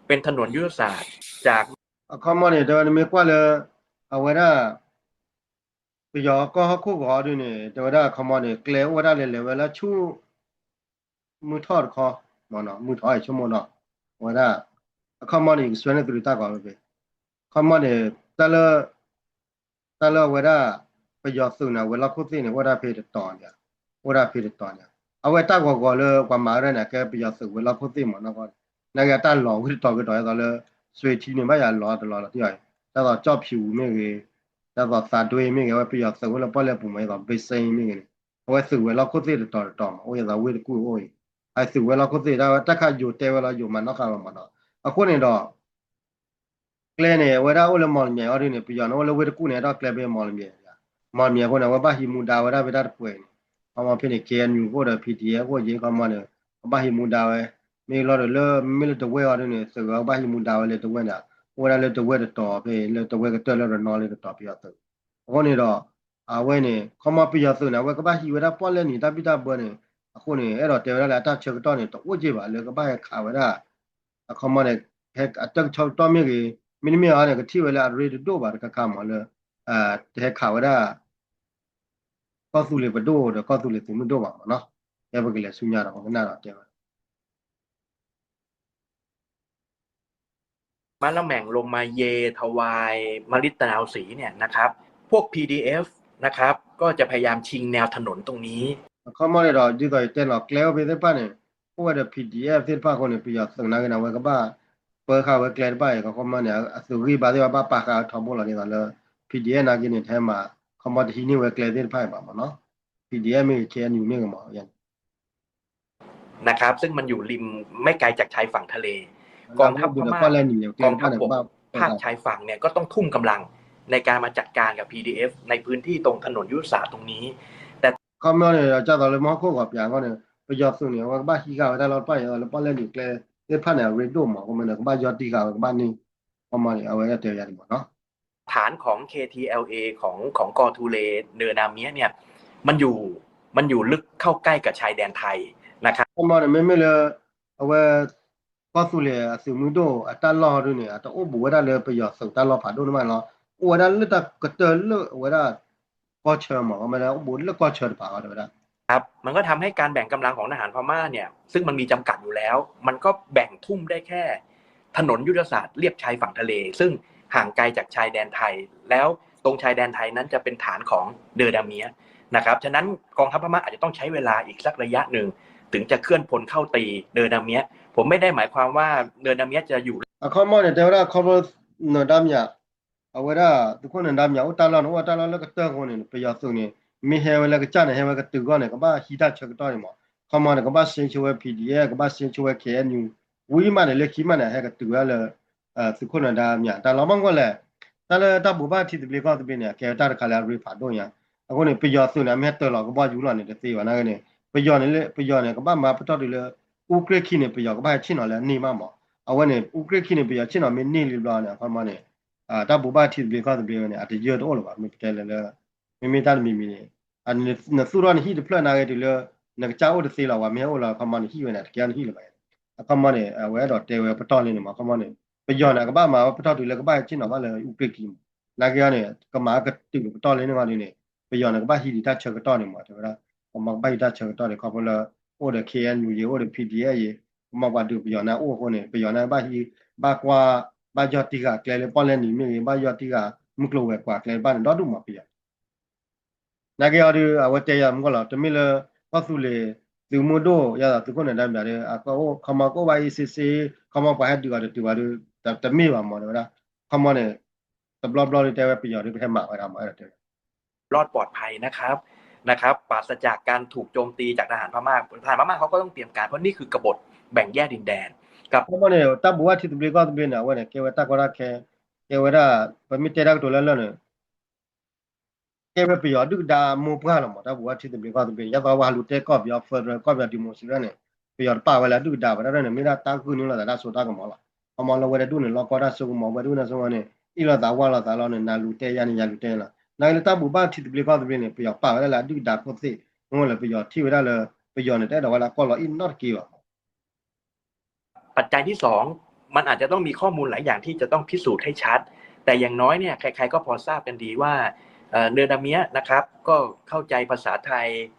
เป็นถนนยุทธศาสตร์ จาก အခီမီန့ၣ် တဲဝဲ နမ့ၢ်ကွၢ်လၢ အဝဲဒၣ် ပယီၤကီၢ်ဟီၣ်ခိၣ်ဂီၤဒုးန့ၣ် တဲဝဲဒၣ် အခီမီန့ၣ် ကျဲအိၣ်ဝဲဒၣ်လဲၤလဲၤဝဲလၢဆူ မုၢ်ထီၣ်တခီ မုၢ်ထီၣ်အံၤဆိကမိၣ်နီၤ အဝဲဒၣ် အခီမီန့ၣ် ယကဆှၢန့ၢ်သုတၢ်ကီးဖဲ အခီမီန့ၣ် တၢ်လၢ တၢ်လၢအဝဲဒၣ် ပယီၤသုးန့ၣ် ဝဲၤလီၢ်ခိၣ်သ့ၣ်န့ၣ် အိၣ်ဒၣ်ဖဲတတီၤန့ၣ် အိၣ်ဒၣ်ဖဲတတီၤန့ၣ် အဝဲတၢ်ဂီၤဂီၤလၢပှၤမၤဝဲဒၣ်န့ၣ် ကဲပယီၤသုးဝဲၤလီၢ်ခိၣ်သ့ၣ်မးနီၢ်ကီၢ်န့ၣ် နာ်က့တၢ်လီၤဝံၣ်တတီၤကတီၤ ဒ်သိးလၢ စွ့ၤထံန့ၣ် ဘၣ်ယၤလီၤတလီၤလီၤတံၢ်အီၤ ဒ်သိးကၠီၣ်ဖၠူမ့ၢ်ဂ့ၤ ဒ်သိးသးဒွ့မ့ၢ်ဂ့ၤ အဝဲပယီၤသုးအိၣ်လၢပီၣ်လဲၣ်ပူၤမး ဒ်သိး ဘ့စ့မ့ၢ်ဂ့ၤန့ၣ် အဝဲသုးဝဲၤလီၢ်ခိၣ်သ့ၣ်တတီၤတတီၤမး အိၣ်ဒ်သိးဝ့ၢ်တကူၣ်အိၣ်အံၤ အသုးဝဲၤလီၢ်ခိၣ်သ့ၣ်ဒၣ်ဝဲ တၢ်ခါယိၤတဲဝဲလီၤ ယိၤမၤနီၣ်ဃာ်လီၤမးနီၤ အဃိန့ၣ်ဒီး ကျဲန့ၣ် အဝဲဒၣ်အိၣ်လၢမီၣ်လမၠဲၤအီၤဒုးန့ၣ် ပယီၤန့ၣ်အိၣ်လၢဝ့ၢ်တကူၣ်န့ၣ် အဲၣ်ဒိးကျဲဖဲမီၣ်လမၠဲၤ မီၣ်လမၠဲၤအဃိန့ၣ် အဝဲဘၣ်ဟံးမူဒါဝဲဒၣ်ဖဲတၢ်တပှဲၤန့ၣ် ခီမီဖဲန့ၣ် KNU အိၣ်ဒီး PDF အိၣ်ယ့ၣ် ခီမီန့ၣ် အဘၣ်ဟံးမူဒါဝဲ မ့ၢ်လီၤဒီးလၢ မ့မ့ၢ်လၢတဝဲၢ်အီၤဒ်န့ၣ် သုးဂၤကဘၣ်ဟံးမူဒါဝဲလၢတဝဲၢ်န့ၣ် အိၣ်ဝဲဒၣ်လၢတဝဲၢ်တတီၤဖဲ လၢတဝဲၢ်ကတၢၢ်လၢရနီလၢတတီၤပယီၤသုး အဃိန့ၣ်ဒီး အဝဲန့ၣ် ခီမီပယီၤသုးန့ၣ် အဝဲကဘၣ်ဟံးဝဲဒၣ်ပီၣ်လဲၣ်နံၤတၢ်ဘံၣ်တၢ်ဘၢန့ၣ် အဃိန့ၣ် အဲၣ်ဒိးတဲဝဲဒၣ်လၢအတၢ်ဆၢကတီၢ်န့ၣ် တအိၣ်က့ဘၣ်လၢကဘၣ်ဟဲခးဝဲဒၣ် အခီမီန့ၣ် ဟဲအတၢ်ကဆၢကတီၢ်မ့ၢ်ဂ့ၤ မ့တမ့ၢ်အီၤန့ၣ် ကထံၣ်ဝဲလၢအရ့တဒိၣ်ဘၣ်တခါခါမးလၢ တဟဲခးဝဲဒၣ် ကီၢ်သူလ့ၤပဒိၣ်ဒီးကီၢ်သူလ့ၤသုးမုၢ်ဒိၣ်ဘၣ်မးနီၤ ကဲပကလဲၤဆူညါဒီး ပကနၣ်ဒီးတဲဝဲ ม้าละแหม่งลงมาเยทวายมลิตนาวสีเนี่ยนะครับ พวก พี ดี เอฟ นะครับ ก็จะพยายามชิงแนวถนนตรงนี้ အခီမီန့ၣ်ဒီး ဒ်သိးယတဲလီၤ ကျဲအိၣ်ဖဲသ့ၣ်တဖၣ်န့ၣ် အိၣ်ဝဲဒီး ပီၣ်ဒီအ့ၣ်အ့ဖ် သ့ၣ်တဖၣ်အဃိန့ၣ် ပယီၤသုးနာ်က့န့ၣ် အဝဲကဘၣ် ပၢဃာ်ဝဲကျဲတဖၣ်အံၤ အခီမီန့ၣ် အသုးဂံၢ်ဘါသ့ၣ်တဖၣ်ဘၣ်ပာ်ဃာ်ထီဘိလီၤဒ်သိးလၢ ပီၣ်ဒီအ့ၣ်အ့ဖ် နာ်က့န့ၣ် တဟဲမၤ အခီမီတဟံးန့ၢ်ဝဲကျဲသ့ၣ်တဖၣ်အံၤဘၣ်မးနီၤ ပီၣ်ဒီအ့ၣ်အ့ဖ် မ့ၢ်ဂ့ၤ ခ့ၣ်အဲၣ်ယူၣ် မ့ၢ်ဂ့ၤမး นะครับ ซึ่งมันอยู่ริมไม่ไกลจากชายฝั่งทะเล กองทัพพม่า กองทัพบกภาคชายฝั่งเนี่ยก็ต้องทุ่มกำลังในการมาจัดการกับ พี ดี เอฟ ในพื้นที่ตรงถนนยุทธศาสตร์ตรงนี้ แต่ ခီမီန့ၣ် ကၢ်သိးလၢမီခိၣ်ဂီၤပၠးအဂီၢ်န့ၣ် ပယီၤသုးန့ၣ် အဝဲကဘၣ်ဟံးဃာ်ဝဲတၢ်လီၢ်တဖၣ်အံၤ လၢပီၣ်လဲၣ်နံၤကျဲသ့ၣ်တဖၣ်န့ၣ် အရ့ဒိၣ်မး အဃိမ့ၢ်န့ၣ် ကဘၣ်ယီၢ်တံၢ်ဃာ်ဝဲကဘၣ်န့ၣ် ခီမီန့ၣ် အဝဲဒၣ်တဲယၤန့ၣ်မးနီၤ ฐานของ เค ที แอล เอ ของของกอทูเลเนอร์นาเมียเนี่ยมันอยู่มันอยู่ลึกเข้าใกล้กับชายแดนไทยนะครับ ခီမီန့ၣ် မ့မ့ၢ်လၢ အဝဲ ကီၢ်သူလ့ၤအသုးမုၢ်ဒိၣ်အတၢ်လီၢ်ဒ်န့ၣ် အတအိၣ်ဘူးဝဲဒၣ်လၢပယီၤသုးတၢ်လီၢ်ဖးဒိၣ်န့ၣ်မးလီၤ အိၣ်ဝဲဒၣ်လၢတၢ်ကတၢၢ်လၢအဝဲဒၣ် ကီၢ်ဆၢမး ခီမီန့ၣ်အိၣ်ဘူးလၢကီၢ်ဆၢတပၤအီၤတဲဝဲဒၣ် ครับ มันก็ทำให้การแบ่งกำลังของทหารพม่าเนี่ย ซึ่งมันมีจำกัดอยู่แล้ว มันก็แบ่งทุ่มได้แค่ถนนยุทธศาสตร์เลียบชายฝั่งทะเล ซึ่งห่างไกลจากชายแดนไทย แล้วตรงชายแดนไทยนั้นจะเป็นฐานของเนอร์ดาเมียนะครับ ฉะนั้นกองทัพพม่าอาจจะต้องใช้เวลาอีกสักระยะหนึ่ง ถึงจะเคลื่อนพลเข้าตีเนอร์ดาเมีย ผมไม่ได้หมายความว่าเนอร์ดาเมียจะอยู่ အခီမီန့ၣ် တဲဝဲဒၣ်ခီဖျိ နၢၤဒါမၠး အဝဲဒၣ် သုးခိၣ်နၢၤဒါမၠး အိၣ်တၢ်လီၢ်န့ၣ် အိၣ်တၢ်လီၢ်လၢကတၢၢ်အဃိန့ၣ် ပယီၤသုးန့ၣ် မ့ၢ်ဟဲဝဲလၢကစၢ်န့ၣ် ဟဲဝဲကတုၤအဂီၢ်န့ၣ် ကဘၣ်ဟံးတၢ်ဆၢကတီၢ်န့ၣ်မး ခီမီန့ၣ် ကဘၣ်ဆ့ဆိဝဲ ပီၣ်ဒီအ့ၣ်အ့ဖ် ကဘၣ်ဆ့ဆိဝဲ ခ့ၣ်အဲၣ်ယူၣ် ဝံၤမးန့ၣ် လၢခံမးန့ၣ် ဟဲကတုၤဝဲဒၣ်လၢ သုးခိၣ်နၢၤဒါမၠး တၢ်လီၢ်ဘၣ်မနုၤလဲၣ် တၢ်လၢတၢ်ဘိးဘၣ်ထံသဘျ့ကီၢ်သဘျ့န့ၣ် အကဲဝဲတၢ်တခါလၢအရ့ဖးဒိၣ်ညါ အဃိန့ၣ် ပယီၤသုးန့ၣ် အမ့ၢ်ဟဲတၢၤလီၤကဘီယူၤလီၤန့ၣ် တသ့ဘၣ်နာ်က့န့ၣ် ပယီၤန့ၣ် ပယီၤန့ၣ် ကဘၣ်မၤပတီၢ်တုၤလၢ အူကြ့ၢ်ခံန့ၣ် ပယီၤကဘၣ်ဟဲဆ့ၣ်နီၤလၢအန့ၢ်မးမး အဝဲန့ၣ် အူကြ့ၢ်ခံန့ၣ် ပယီၤဆ့ၣ်နီၤမ့ၢ်န့ၢ်လံဘျီန့ၣ် အခီမီန့ၣ် တၢ်ဘိးဘၣ်ထံသဘျ့ကီၢ်သဘျ့ဝဲန့ၣ် အတယၢၢ်တအိၣ်လၢၤဘၣ် မ့ၢ်ပတဲလၢလၢ မ့မ့ၢ်တၢ်တမံၤမံၤန့ၣ် နသူၣ်ထီၣ်နဟံၣ်တဖျၢၣ်နာ်က့တုၤလၢ နကစၢ်အိၣ်တသ့လီၤ ပှၤမ့ၢ်ဟဲအိၣ်လီၤ အခီမီနဟံၣ်ဝဲန့ၣ် တကဲနဟံၣ်လၢၤဘၣ် အခီမီန့ၣ် အဝဲအဲၣ်ဒိးတဲဝဲပတီၢ်လံန့ၣ်မး အခီမီန့ၣ် ပယီၤန့ၣ် အကဘၣ်မၤပတီၢ်တုၤလၢကဘၣ်ဟဲဆ့ၣ်နီၤဘၣ်လၢအူကြ့ၢ်ခံမး နာ်က့န့ၣ် ကမၤကတုၤပတီၢ်လံန့ၣ်ဂီၢ်ဒ်န့ၣ် ပယီၤန့ၣ် ကဘၣ်ဟံးဒံးတၢ်ဆၢကတီၢ်န့ၣ်မး တဲဝဲဒၣ် ကမီကဘၣ်ဟံးတၢ်ဆၢကတီၢ်န့ၣ် ခီဖျိလၢ အိၣ်ဒီး ခ့ၣ်အဲၣ်ယူၣ် ယံၤ အိၣ်ဒီး ပီၣ်ဒီအ့ၣ်အ့ ကမီပှၤဒုးပယီၤန့ၣ်အိၣ်အဃိန့ၣ် ပယီၤန့ၣ်ဘၣ်ဟံး ဘၣ်ကွၢ် ဘၣ်ယီၢ်တံၢ်ဃာ်ကျဲလၢပီၣ်လဲၣ်နံၤမ့ၢ်ဂ့ၤ ဘၣ်ယီၢ်တံၢ်ဃာ်မုၢ်ကျိၤဝဲၤကွာ်ကျဲတဖၣ်န့ၣ် ဒီဒူၣ်မးပယီၤ နာ်က့အီၤဒုး အဝဲတဲယၤမုၢ်ကီၢ်လီၤ တမ့ၢ်လၢ ကီၢ်သူလ့ၤ သုးမုၢ်ဒိၣ် ယၤသိးသုးခိၣ်နၢၤဒါမၠးဒီး အကအိၣ် ခီမီကအိၣ်ဘၣ်အ့ၣ်စ့စ့ ခီမီပှၤဟဲဒုးအီၤတတုၤဘၣ်ဒီး တမ့ၢ်ဘၣ်မး တဲဝဲဒၣ် ခီမီန့ၣ် တဘျီဘျီဒုးတဲဝဲပယီၤဒုးပဟဲမၤဝဲဒၣ်မး အဲၣ်ဒိးတဲဝဲ รอดปลอดภัยนะครับนะครับปราศจากการถูกโจมตีจากทหารพม่าทหารพม่าเขาก็ต้องเตรียมการเพราะนี่คือกบฏแบ่งแยกดินแดนครับ ခီမီန့ၣ် တၢ်ဘိးဘၣ်ထံသဘျ့ကီၢ်သဘျ့န့ၣ် အဝဲန့ၣ် ကဲဝဲတၢ်ကီတၢ်ခဲ ကဲဝဲဒၣ် ပမ့ၢ်တဲတၢ်ကတိၤလၢလၢ်န့ၣ် ကဲဝဲပယီၤဒုၣ်ဒါမိၢ်ပှၢ်လီၤမး တၢ်ဘိးဘၣ်ထံသဘျ့ကီၢ်သဘျ့န့ၣ် ယၤသိးပှၤဟးလူၤတဲကီၢ်ပယီၤ federal ကီၢ်ပယီၤ democracy န့ၣ် ပယီၤတပာ်ဝဲလၢအဒုၣ်ကဒါဘၣ် တၢ်န့ၣ် မ့ၢ်ဒၣ်တၢ်ဂုာ်န့ၢ်လိာ်သးတၢ်စိတၢ်ကမီၤလီၤ ခီမီလၢဝဲဒၣ်ဒိၣ်န့ၣ် လီၢ်ကီၢ်တၢ်စိကမီၤ ဝဲဒၣ်ဒိၣ်န့ၣ်စိန့ၣ် အ့ၣ်လိာ်သးဝါလိာ်သးလီၤန့ၣ် နၤလူၤတဲယၤန့ၣ် ယၤလူၤတဲလီၤ နာ်က့လၢတၢ်ဘိးဘၣ်ထံသဘျ့ကီၢ်သဘျ့န့ၣ် ပယီၤပာ်ဝဲဒၣ်လၢအဒုၣ်ကဒါခိၣ်သ့ၣ် မ့ၢ်လၢပယီၤထံၣ်ဝဲဒၣ်လၢ ပယီၤန့ၣ် တအဲၣ်ဒိးဝဲလၢအကီၢ်လီၤအံၣ်နီတက့ၢ်ဘၣ်မး ปัจจัยที่สอง มันอาจจะต้องมีข้อมูลหลายอย่างที่จะต้องพิสูจน์ให้ชัด แต่อย่างน้อยเนี่ยใครๆก็พอทราบกันดีว่าเอ่อเนอร์ดาเมียนะครับก็เข้าใจภาษาไทย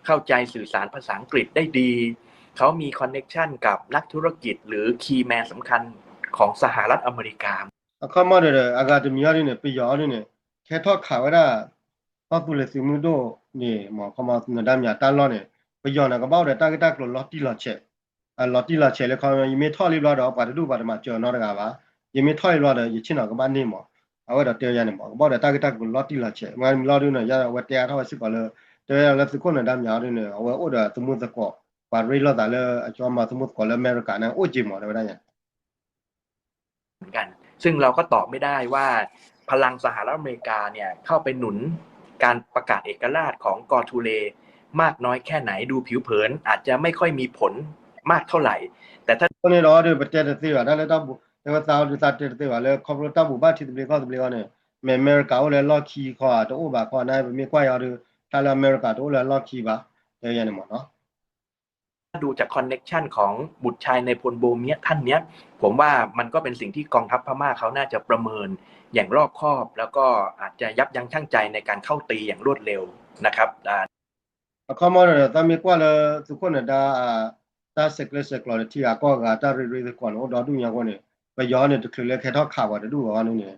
เข้าใจสื่อสารภาษาอังกฤษได้ดี เขามี connection กับนักธุรกิจหรือ key man สำคัญของสหรัฐอเมริกา အခီမီဒီး အဂၤတမံၤအီၤဒ်န့ၣ် ပယီၤအီၤဒ်န့ၣ် ခဲထီၣ်ခးဝဲဒၣ် ကီၢ်သူလ့ၤသုးမုၢ်ဒိၣ်န့ၣ် မ့ၢ်ခီမီနၢၤဒါမၠးတၢ်လီၢ်န့ၣ် ပယီၤန့ၣ် ကဘၣ်အိၣ်ဒီးတၢ်ဂ့ၢ်တၢ်ကျိၤလီၤတံၢ်လီၤဆဲး လီၤတံၢ်လီၤဆဲးလၢခီမီ ယမ့ၢ်ထီၣ်လံဘျီဒီး ပှၤတဒူၣ်ပှၤတမၤစၢၤနီတဂၤဘၣ် ယမ့ၢ်ထီၣ်လံဘျီဒီး ယဆ့ၣ်နီၤကဘၣ်န့ၢ်မး အဝဲဒၣ်တဲယၤန့ၣ်မး ကဘၣ်အိၣ်ဒီးတၢ်ဂ့ၢ်တၢ်ကျိၤလီၤတံၢ်လီၤဆဲး မ့ၢ်လီၤဒုးန့ၣ် ယဝဲတဲအါထီၣ်ဝဲစ့ၢ်ကီးလၢ တဲဝဲဒၣ်လၢသုးခိၣ်နၢၤဒါမၠးအီၤဒ်န့ၣ် အဝဲအိၣ်ဒီးသမူသကိး ပှၤရ့လိာ်သးလၢအကၠီမၤသမူသကိးလၢအမဲရကၤန့ၣ် အိၣ်က့ၤမး တဲဝဲဒၣ်ယၤ เหมือนกัน ซึ่งเราก็ตอบไม่ได้ว่าพลังสหรัฐอเมริกาเนี่ยเข้าไปหนุนการประกาศเอกราชของกอทูเลมากน้อยแค่ไหน ดูผิวเผินอาจจะไม่ค่อยมีผล มากเท่าไหร่ แต่ถ้า အဃိန့ၣ်ဒီး ပတဲတသ့ဘၣ် တၢ်လၢတၢ်ဘူၣ် တဲဝဲသးအီၤဒုးသးတဲတသ့ဘၣ်လၢ ခီဖျိတၢ်ဘူၣ်ဘၣ်ထံသဘျ့ကီၢ်သဘျ့အီၤန့ၣ် မ့ၢ်အမဲရကၤအိၣ်လၢလီၢ်ခံခီဧါ တအိၣ်ဘၣ်ခီဧါ နပမ့ၢ်ကွၢ်ယၤအီၤဒုး တၢ်လၢအမဲရကၤတအိၣ်လၢလီၢ်ခံဘၣ် တဲယၤန့ၣ်မ့ၢ်နီၤ ถ้าดูจาก connection ของบุตรชายนายพลโบเมียะท่านเนี้ย ผมว่ามันก็เป็นสิ่งที่กองทัพพม่าเขาน่าจะประเมินอย่างรอบคอบ แล้วก็อาจจะยับยั้งชั่งใจในการเข้าตีอย่างรวดเร็วนะครับ အခီမီန့ၣ် သးမ့ၢ်ကွၢ်လၢသုးခိၣ်နဒါ တၢ်ဆဲးကျၢဆဲးကျိးန့ၣ် ထံဂၤကီၢ်ဂၤ တၢ်ရ့ရ့သကိးန့ၣ် အိၣ်ဒီဒူၣ်ညါအဃိန့ၣ် ပယီၤန့ၣ် တချုးလၢကဟဲထီၣ်ခးပှၤတဒူၣ်အဂီၢ်န့ၣ်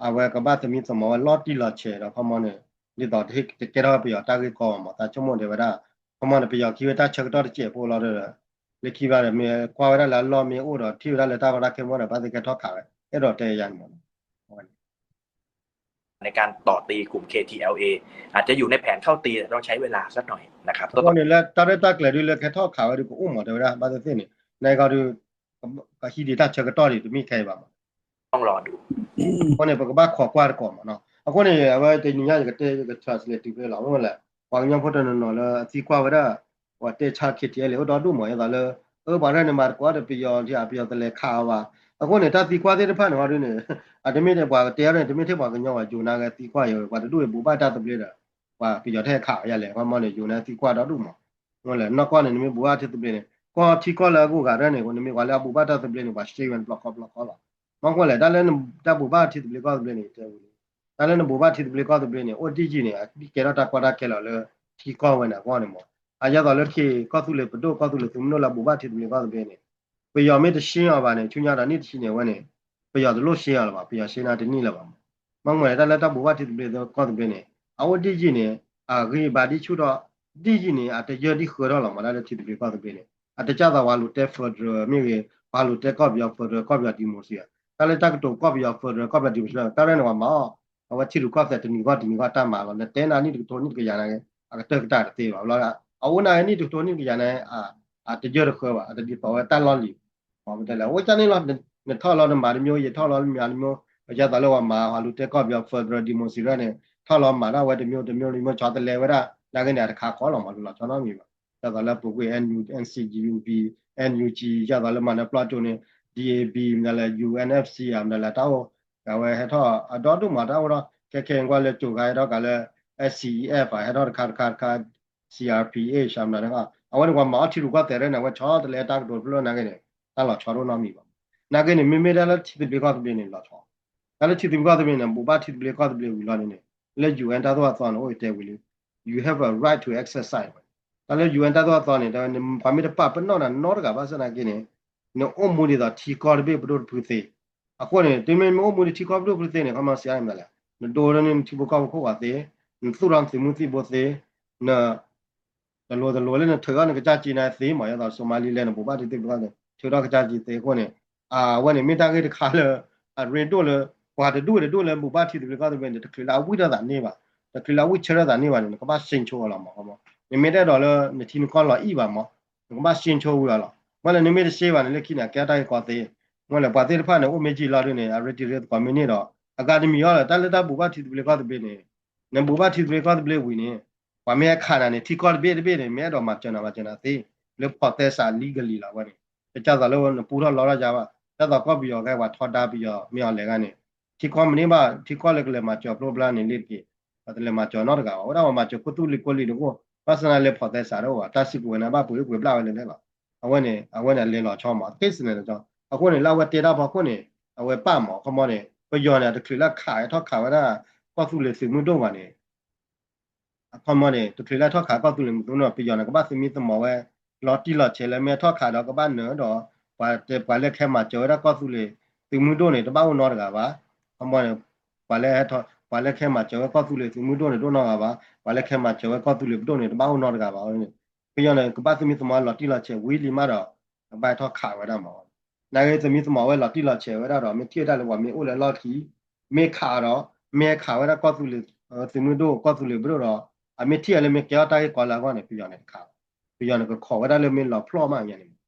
အဝဲကဘၣ်သမံသမိးဝဲလီၤတံၢ်လီၤဆဲးဒီး အခီမီန့ၣ် ဒ်သိးတဟ့ၣ်တကဲထီၣ်ပယီၤတၢ်ဂ့ၢ်ကီဘၣ်မး သးဆိကမိၣ်ဒဲးဝဲဒၣ် အခီမီန့ၣ် ပယီၤကဟံးဝဲတၢ်ဆၢကတီၢ်တစဲးဖိလီၤဒီး လၢခံဘၣ်ဒီး မ့ၢ်ကွၢ်ဝဲဒၣ်လၢအလီၢ်မ့ၢ်အိၣ်ဒီး ထံၣ်ဝဲဒၣ်လၢတၢ်ကီတၢ်ခဲမီဒီး ဘၣ်သ့ၣ်ကဟဲထီၣ်ခးဝဲ အဲၣ်ဒိးတဲယၤန့ၣ်မး ในการต่อตีกลุ่ม เคทีแอลเอ อาจจะอยู่ในแผนเข้าตี แต่ต้องใช้เวลาสักหน่อยนะครับ အဃိန့ၣ်လၢတၢ်ရဲၣ်တၢ်ကျဲၤဒုးလၢကဟဲထီၣ်ခးဝဲဒုး ကအိၣ်မးတဲဝဲဒၣ် ဘၣ်သ့ၣ်သ့ၣ်န့ၣ် နကီဒုး ကဟံးဒံးတၢ်ဆၢကတီၢ်ဒံး တမ့ၢ်ခဲအံၤဘၣ်မး အဃိန့ၣ် ပကဘၣ်ခိးကွၢ်တကိးမးနီၤ အဃိန့ၣ် အဝဲတနံၤညါယကတဲ ယက translate တုၤဖဲလီၤ မ့ၢ်လဲၣ် ပှၤကညီဖိတနီၤနီၤလၢအသံကွၢ်ဝဲဒၣ် ပှၤတဲဆါ KTLA အိၣ်ဒီဒူၣ်မး ယသးလၢ အၢ ပှၤရဲၣ်န့ၣ်မၤသကိးဒီးပယီၤ ထံအပယီၤတလဲၤခးအီၤဘၣ် အဃိန့ၣ် တၢ်သံကွၢ်သ့ၣ်တဖၣ်န့ၣ်ဟီဒုန့ၣ် အတမ့ၢ်ထဲပှၤကတဲအီၤန့ၣ် တမ့ၢ်ထဲပှၤကညီဘၣ် ယိၤနၤဂ့ၤသံကွၢ်ယၤ ပှၤတဒူၣ်အံၤဘူၣ်ဘၣ်တၢ်သဘျ့ဒီး ပှၤပယီၤထဲခးအီၤယၤလဲၣ် ခီမီန့ၣ် ယိၤနၤသံကွၢ်ဒီဒူၣ်မး မ့ၢ်လဲၣ် နီၢ်ကီၢ်န့ၣ် နမ့ၢ်ဘူၣ်ဘၣ်ထံသဘျ့န့ၣ် ကီၢ်ထံကီၢ်လၢအဂုၤအဂၤရဲၣ်န့ၣ် နမ့ၢ်ပှၤလၢအဘူၣ်ဘၣ်တၢ်သဘျ့န့ၣ် ပှၤရှ့ဝဲန့ၣ် ဘျီခီဘျီခီလီၤ မ့ၢ်လဲၣ် တၢ်လၢတၢ်ဘူၣ်ဘၣ်ထံသဘျ့ကီၢ်သဘျ့န့ၣ် တဲဝဲ တၢ်လၢနဘူၣ်ဘၣ်ထံသဘျ့ကီၢ်သဘျ့န့ၣ် အိၣ်ဒံၣ်ယံာ်န့ၣ် အဒံၣ်ကဲထီၣ်တၢ်ကီတၢ်ခဲလီၤလၢ ထံကီၢ်ဝဲန့ၣ်အဂီၢ်န့ၣ်မး အယဲသိးလၢခံ ကီၢ်သူလ့ၤပဒိၣ် ကီၢ်သူလ့ၤသုးမုၢ်ဒိၣ်လၢအဘူၣ်ဘၣ်ထံသဘျ့ကီၢ်သဘျ့န့ၣ် ပယီၤမ့ၢ်တရှင်းအီၤဘၣ်န့ၣ် ဆူညါဒီးနံၣ်တဆံန့ၣ် အဝဲန့ၣ် ပယီၤတလိၣ်ရှင်းအီၤလၢၤဘၣ် ပယီၤရှင်းနၤတနံၣ်လၢၤဘၣ်မး မ့ၢ်လဲၣ် တၢ်လၢတၢ်ဘူၣ်ဘၣ်ထံသဘျ့ကီၢ်သဘျ့န့ၣ် အအိၣ်ဒံၣ်ယံာ်န့ၣ် အဂံၢ်ဘါဒံၣ်ဆူၣ်ထီၣ် ဒံၣ်ယံာ်န့ၣ် အတယၢၢ်ဒံၣ်ဃၢထီၣ်လီၤမး တၢ်လၢထံသဘျ့ကီၢ်သဘျ့န့ၣ် အတကၢ်သိးပှၤလူၤတဲ federal မ့ၢ်ဂ့ၤ ပှၤလူၤတဲကီၢ်ပယီၤ federal ကီၢ်ပယီၤ democracy တၢ်လၢတၢ်ကတိၤကီၢ်ပယီၤ federal ကီၢ်ပယီၤ democracy တၢ်ရဲၣ်န့ၣ်ပှၤမၤအီၤ အဝဲထံရူၢ်ကီၢ်သဲးတနံၤဂီၢ်တနံၤဂီၢ်တၢ်မၤလီၤ နတဲနၤနံၣ်တကထိနံၣ်တကယၤန့ၣ် အကတၢၢ်ကတၢၢ်တသ့ဘၣ်လီၤ အအိၣ်နၤနံၣ်တကထိနံၣ်တကယၤန့ၣ် အတယၢၢ်တဃၢဘၣ် အတဒ်သိးဝဲတၢ်လီၢ်လံၤ မ့ၢ်တဲလဲၣ် အဝဲကန့ၣ်လီၤ နထီၣ်လီၤနမၤတမျိုး ယထီၣ်လီၤမၤတမျိုး ပယဲသိးလၢပှၤမၤ ပှၤလူၤတဲကီၢ်ပယီၤ federal democracy န့ၣ် ထီၣ်လီၤမၤတၢ်ဝဲတမျိုးတမျိုးတမျိုး ဆီတလဲဝဲဒၣ် နာ်က့န့ၣ် အတခါဃီလီၤမး လူၤလီၤဆီနီတမံၤဘၣ် ဒ်သိးလၢပူၤကွံာ် NCUG UB NUG ဒ်သိးလၢမၤနၢၤပျီကၠိန့ၣ် DAB မ့ၢ်ဒၣ်လဲၣ် UNFC မ့ၢ်ဒၣ်လဲၣ် တၢ်အိၣ် အဝဲဟဲထီၣ်အဒီဒူၣ်မးတၢ်အိၣ်ဒီး ခဲခဲအံၤကွၢ်လၢကၠိၤခါဟဲထီၣ်ကးလၢ SCEF ဟဲထီၣ်တခါတခါတခါ CRPH မ့ၢ်ဒၣ် အဝဲန့ၣ်ပှၤမၤအီၣ်ထံရူၢ်ကီၢ်သဲးရဲၣ်န့ၣ် အဝဲဆီတလဲတၢ်ကတိၤတဖျၢၣ်နာ်က့န့ၣ် တၢ်လီၤဆီတအိၣ်နီတမံၤဘၣ် နာ်က့န့ၣ် မ့မ့ၢ်ဒၣ်လၢထံသဘျ့ကီၢ်သဘျ့န့ၣ် လီၤဆီ တၢ်လၢထံသဘျ့ကီၢ်သဘျ့န့ၣ် ဘူၣ်ဘၣ်ထံသဘျ့ကီၢ်သဘျ့ဝံၤလီၤန့ၣ်န့ၣ် လၢ UN တၢ်သိၣ်တၢ်သီန့ၣ် အိၣ်တဲဝံၤလံ you have a right to exercise တၢ်လၢ UN တၢ်သိၣ်တၢ်သီန့ၣ် တၢ်ပှၤမ့ၢ်တပာ်ပနီၣ်နၤနီတဂၤဘၣ်ဆၣ်နာ်က့န့ၣ် နအိၣ်မူဒ်သိးထံကီၢ်တဘ့ၣ်ပဒိၣ်တဖုသ့ အဃိန့ၣ် တုၤမ့ၢ်မ့ၢ်အိၣ်မူဒ်ထံကီၢ်ပဒိၣ်တဖုသ့န့ၣ် ခီမီစံးအါမ့ၢ်လဲၣ် နဒိးန့ၢ်နထံဖိကီၢ်ဖိခိၣ်ဝဲသ့ နသူၣ်ထီၣ်နသုးမုၢ်သံၣ်ဘိသ့ န တလိၤတလိၤလၢနထုးထီၣ်နကစၢ်စ့နၤသ့မး ဒ်သိး Somaliland န့ၣ် ဘူၣ်ဘၣ်ထံသဘျ့ကီၢ်သဘျ့ ထုးထီၣ်ကစၢ်စ့သ့အဃိန့ၣ် အဝဲန့ၣ်မ့ၢ်တၢ်ဂ့ၢ်တခါလၢ အရ့ဒိၣ်လၢ ပှၤတဒူၣ်တဒူၣ်လၢဘူၣ်ဘၣ်ထံသဘျ့ကီၢ်သဘျ့န့ၣ် တချုးလၢအဝံၣ်ထီၣ်သးန့ၢ်ဘၣ် တချုးလၢအဝံၣ်ဆၢထၢၣ်သးန့ၢ်ဘၣ်န့ၣ် နကဘၣ် ရှင်းချိုး အီၤလီၤမး နမ့ၢ်တအဲၣ်ဒိးလၢနထံနကီၢ်လီၤအံၣ်ဘၣ်မး နကဘၣ် ရှင်းချိုး ဝံၤအီၤလီၤ မ့ၢ်လၢနမ့ၢ်တရှင်းဘၣ်န့ၣ် လၢခံန့ၣ် အကဲတၢ်ဂ့ၢ်ကီသ့ မ့ၢ်လၢပှၤသ့ၣ်တဖၣ်န့ၣ် အိၣ်မ့ၢ်ကံလီၤဒုန့ၣ် အရ့တံၤရ့သကိးမ့ၢ်န့ၢ်ဒီး အဂၤတမံၤအီၤလၢ တၢ်လၢတၢ်ဘူၣ်ဘၣ်ထံသဘျ့ကီၢ်သဘျ့န့ၣ် နဘူၣ်ဘၣ်ထံသဘျ့ကီၢ်သဘျ့ဝံၤန့ၣ် ပှၤမ့ၢ်ဟဲခးနၤန့ၣ် ထံကီၢ်တဘ့ၣ်တဘ့ၣ်န့ၣ် မ့ၢ်အဲၣ်ဒိးမၤစၢၤနၤမၤစၢၤနၤသ့ လၢ process လံကလံၤ လီၤဝဲန့ၣ် တကၢ်သိးလၢနပူထီၣ်လီထီၣ်ယါဘၣ် ဒ်သိးကီၢ်ပယီၤဂဲၤ ပှၤထီဒါပယီၤမ့ၢ်အီၤလဲၤဂၤန့ၣ် ထံကီၢ်မ့ၢ်န့ၢ်ဘၣ် ထံကီၢ်လၢကလဲၤမၤစၢၤဖျိဖျါန့ၣ်လ့တက့ၢ် ပှၤတလဲၤမၤစၢၤနီတဂၤဘၣ် ဝဲဒၣ်ပှၤမၤစၢၤကိၢ်သူလ့ၤကိၢ်လံၤတအိၣ် ဘၣ်ဆၣ်သနာ်က့လၢ process တအိၣ်ဘၣ် တၢ်စုကဝဲၤန့ၣ် ဘၣ်ပှ့ၤအိၣ်ပှ့ၤဘျၣ်ဝဲလဲၣ်လဲၣ်လီၤ အဝဲန့ၣ် အဝဲန့ၣ်အလဲၤလီၤဆီမး case န့ၣ် အဃိန့ၣ် လၢအဝဲတဲတၢ်ဖီခိၣ်န့ၣ် အဝဲပာ်မး အခီမီန့ၣ် ပယီၤန့ၣ် တချုးလၢခးဟဲထီၣ်ခးဝဲဒၣ် ကီၢ်သူလ့ၤသုးမုၢ်ဒိၣ်ဘၣ်န့ၣ် အခီမီန့ၣ် တချုးလၢထီၣ်ခးကီၢ်သူလ့ၤသုးမုၢ်ဒိၣ် ပယီၤန့ၣ် ကဘၣ်သမံသမိးဝဲ လီၤတံၢ်လီၤဆဲးလၢမ့ၢ်ထီၣ်ခးဒီးကဘၣ်နၢၤဒီး ပှၤတဲပှၤလၢကဟဲမၤစၢၤဝဲဒၣ်ကီၢ်သူလ့ၤသုးမုၢ်ဒိၣ်န့ၣ် တဘၣ်အိၣ်နီတဂၤဘၣ် အခီမီန့ၣ် ပှၤလၢ ပှၤလၢကဟဲမၤစၢၤဝဲကီၢ်သူလ့ၤသုးမုၢ်ဒိၣ်န့ၣ် တအိၣ်နီတဂၤဘၣ် ပှၤလၢကဟဲမၤစၢၤဝဲကီၢ်သူလ့ၤပဒိၣ်န့ၣ် တဘၣ်အိၣ်နီတဂၤဘၣ်န့ၣ် ပယီၤန့ၣ် ကဘၣ်သမံသမိးလီၤတံၢ်လီၤဆဲးဝံၤလံမးဒီး ကဘၣ်ထီၣ်ခးဝဲဒၣ်မး နာ်က့သမံသမိးဝဲလီၤတံၢ်လီၤဆဲးဝဲဒၣ်ဒီး မ့ၢ်ထံၣ်ဝဲဒၣ်လၢပှၤမ့ၢ်အိၣ်လၢအလီၢ်ခံ မ့ၢ်ခးဒီး မ့ၢ်ခးဝဲဒၣ်ကီၢ်သူလ့ၤ သုးမုၢ်ဒိၣ် ကီၢ်သူလ့ၤပဒိၣ်ဒီး အမ့ၢ်ထံၣ်အီၤလၢမ့ၢ်ကဲထီၣ်တၢ်ဂ့ၢ်ကီလၢအဂီၢ်န့ၣ် ပယီၤန့ၣ်တခးဘၣ် ပယီၤန့ၣ် ကခိးဝဲဒၣ်လၢမ့ၢ်လီၤဖျီၣ်မးညါန့ၣ်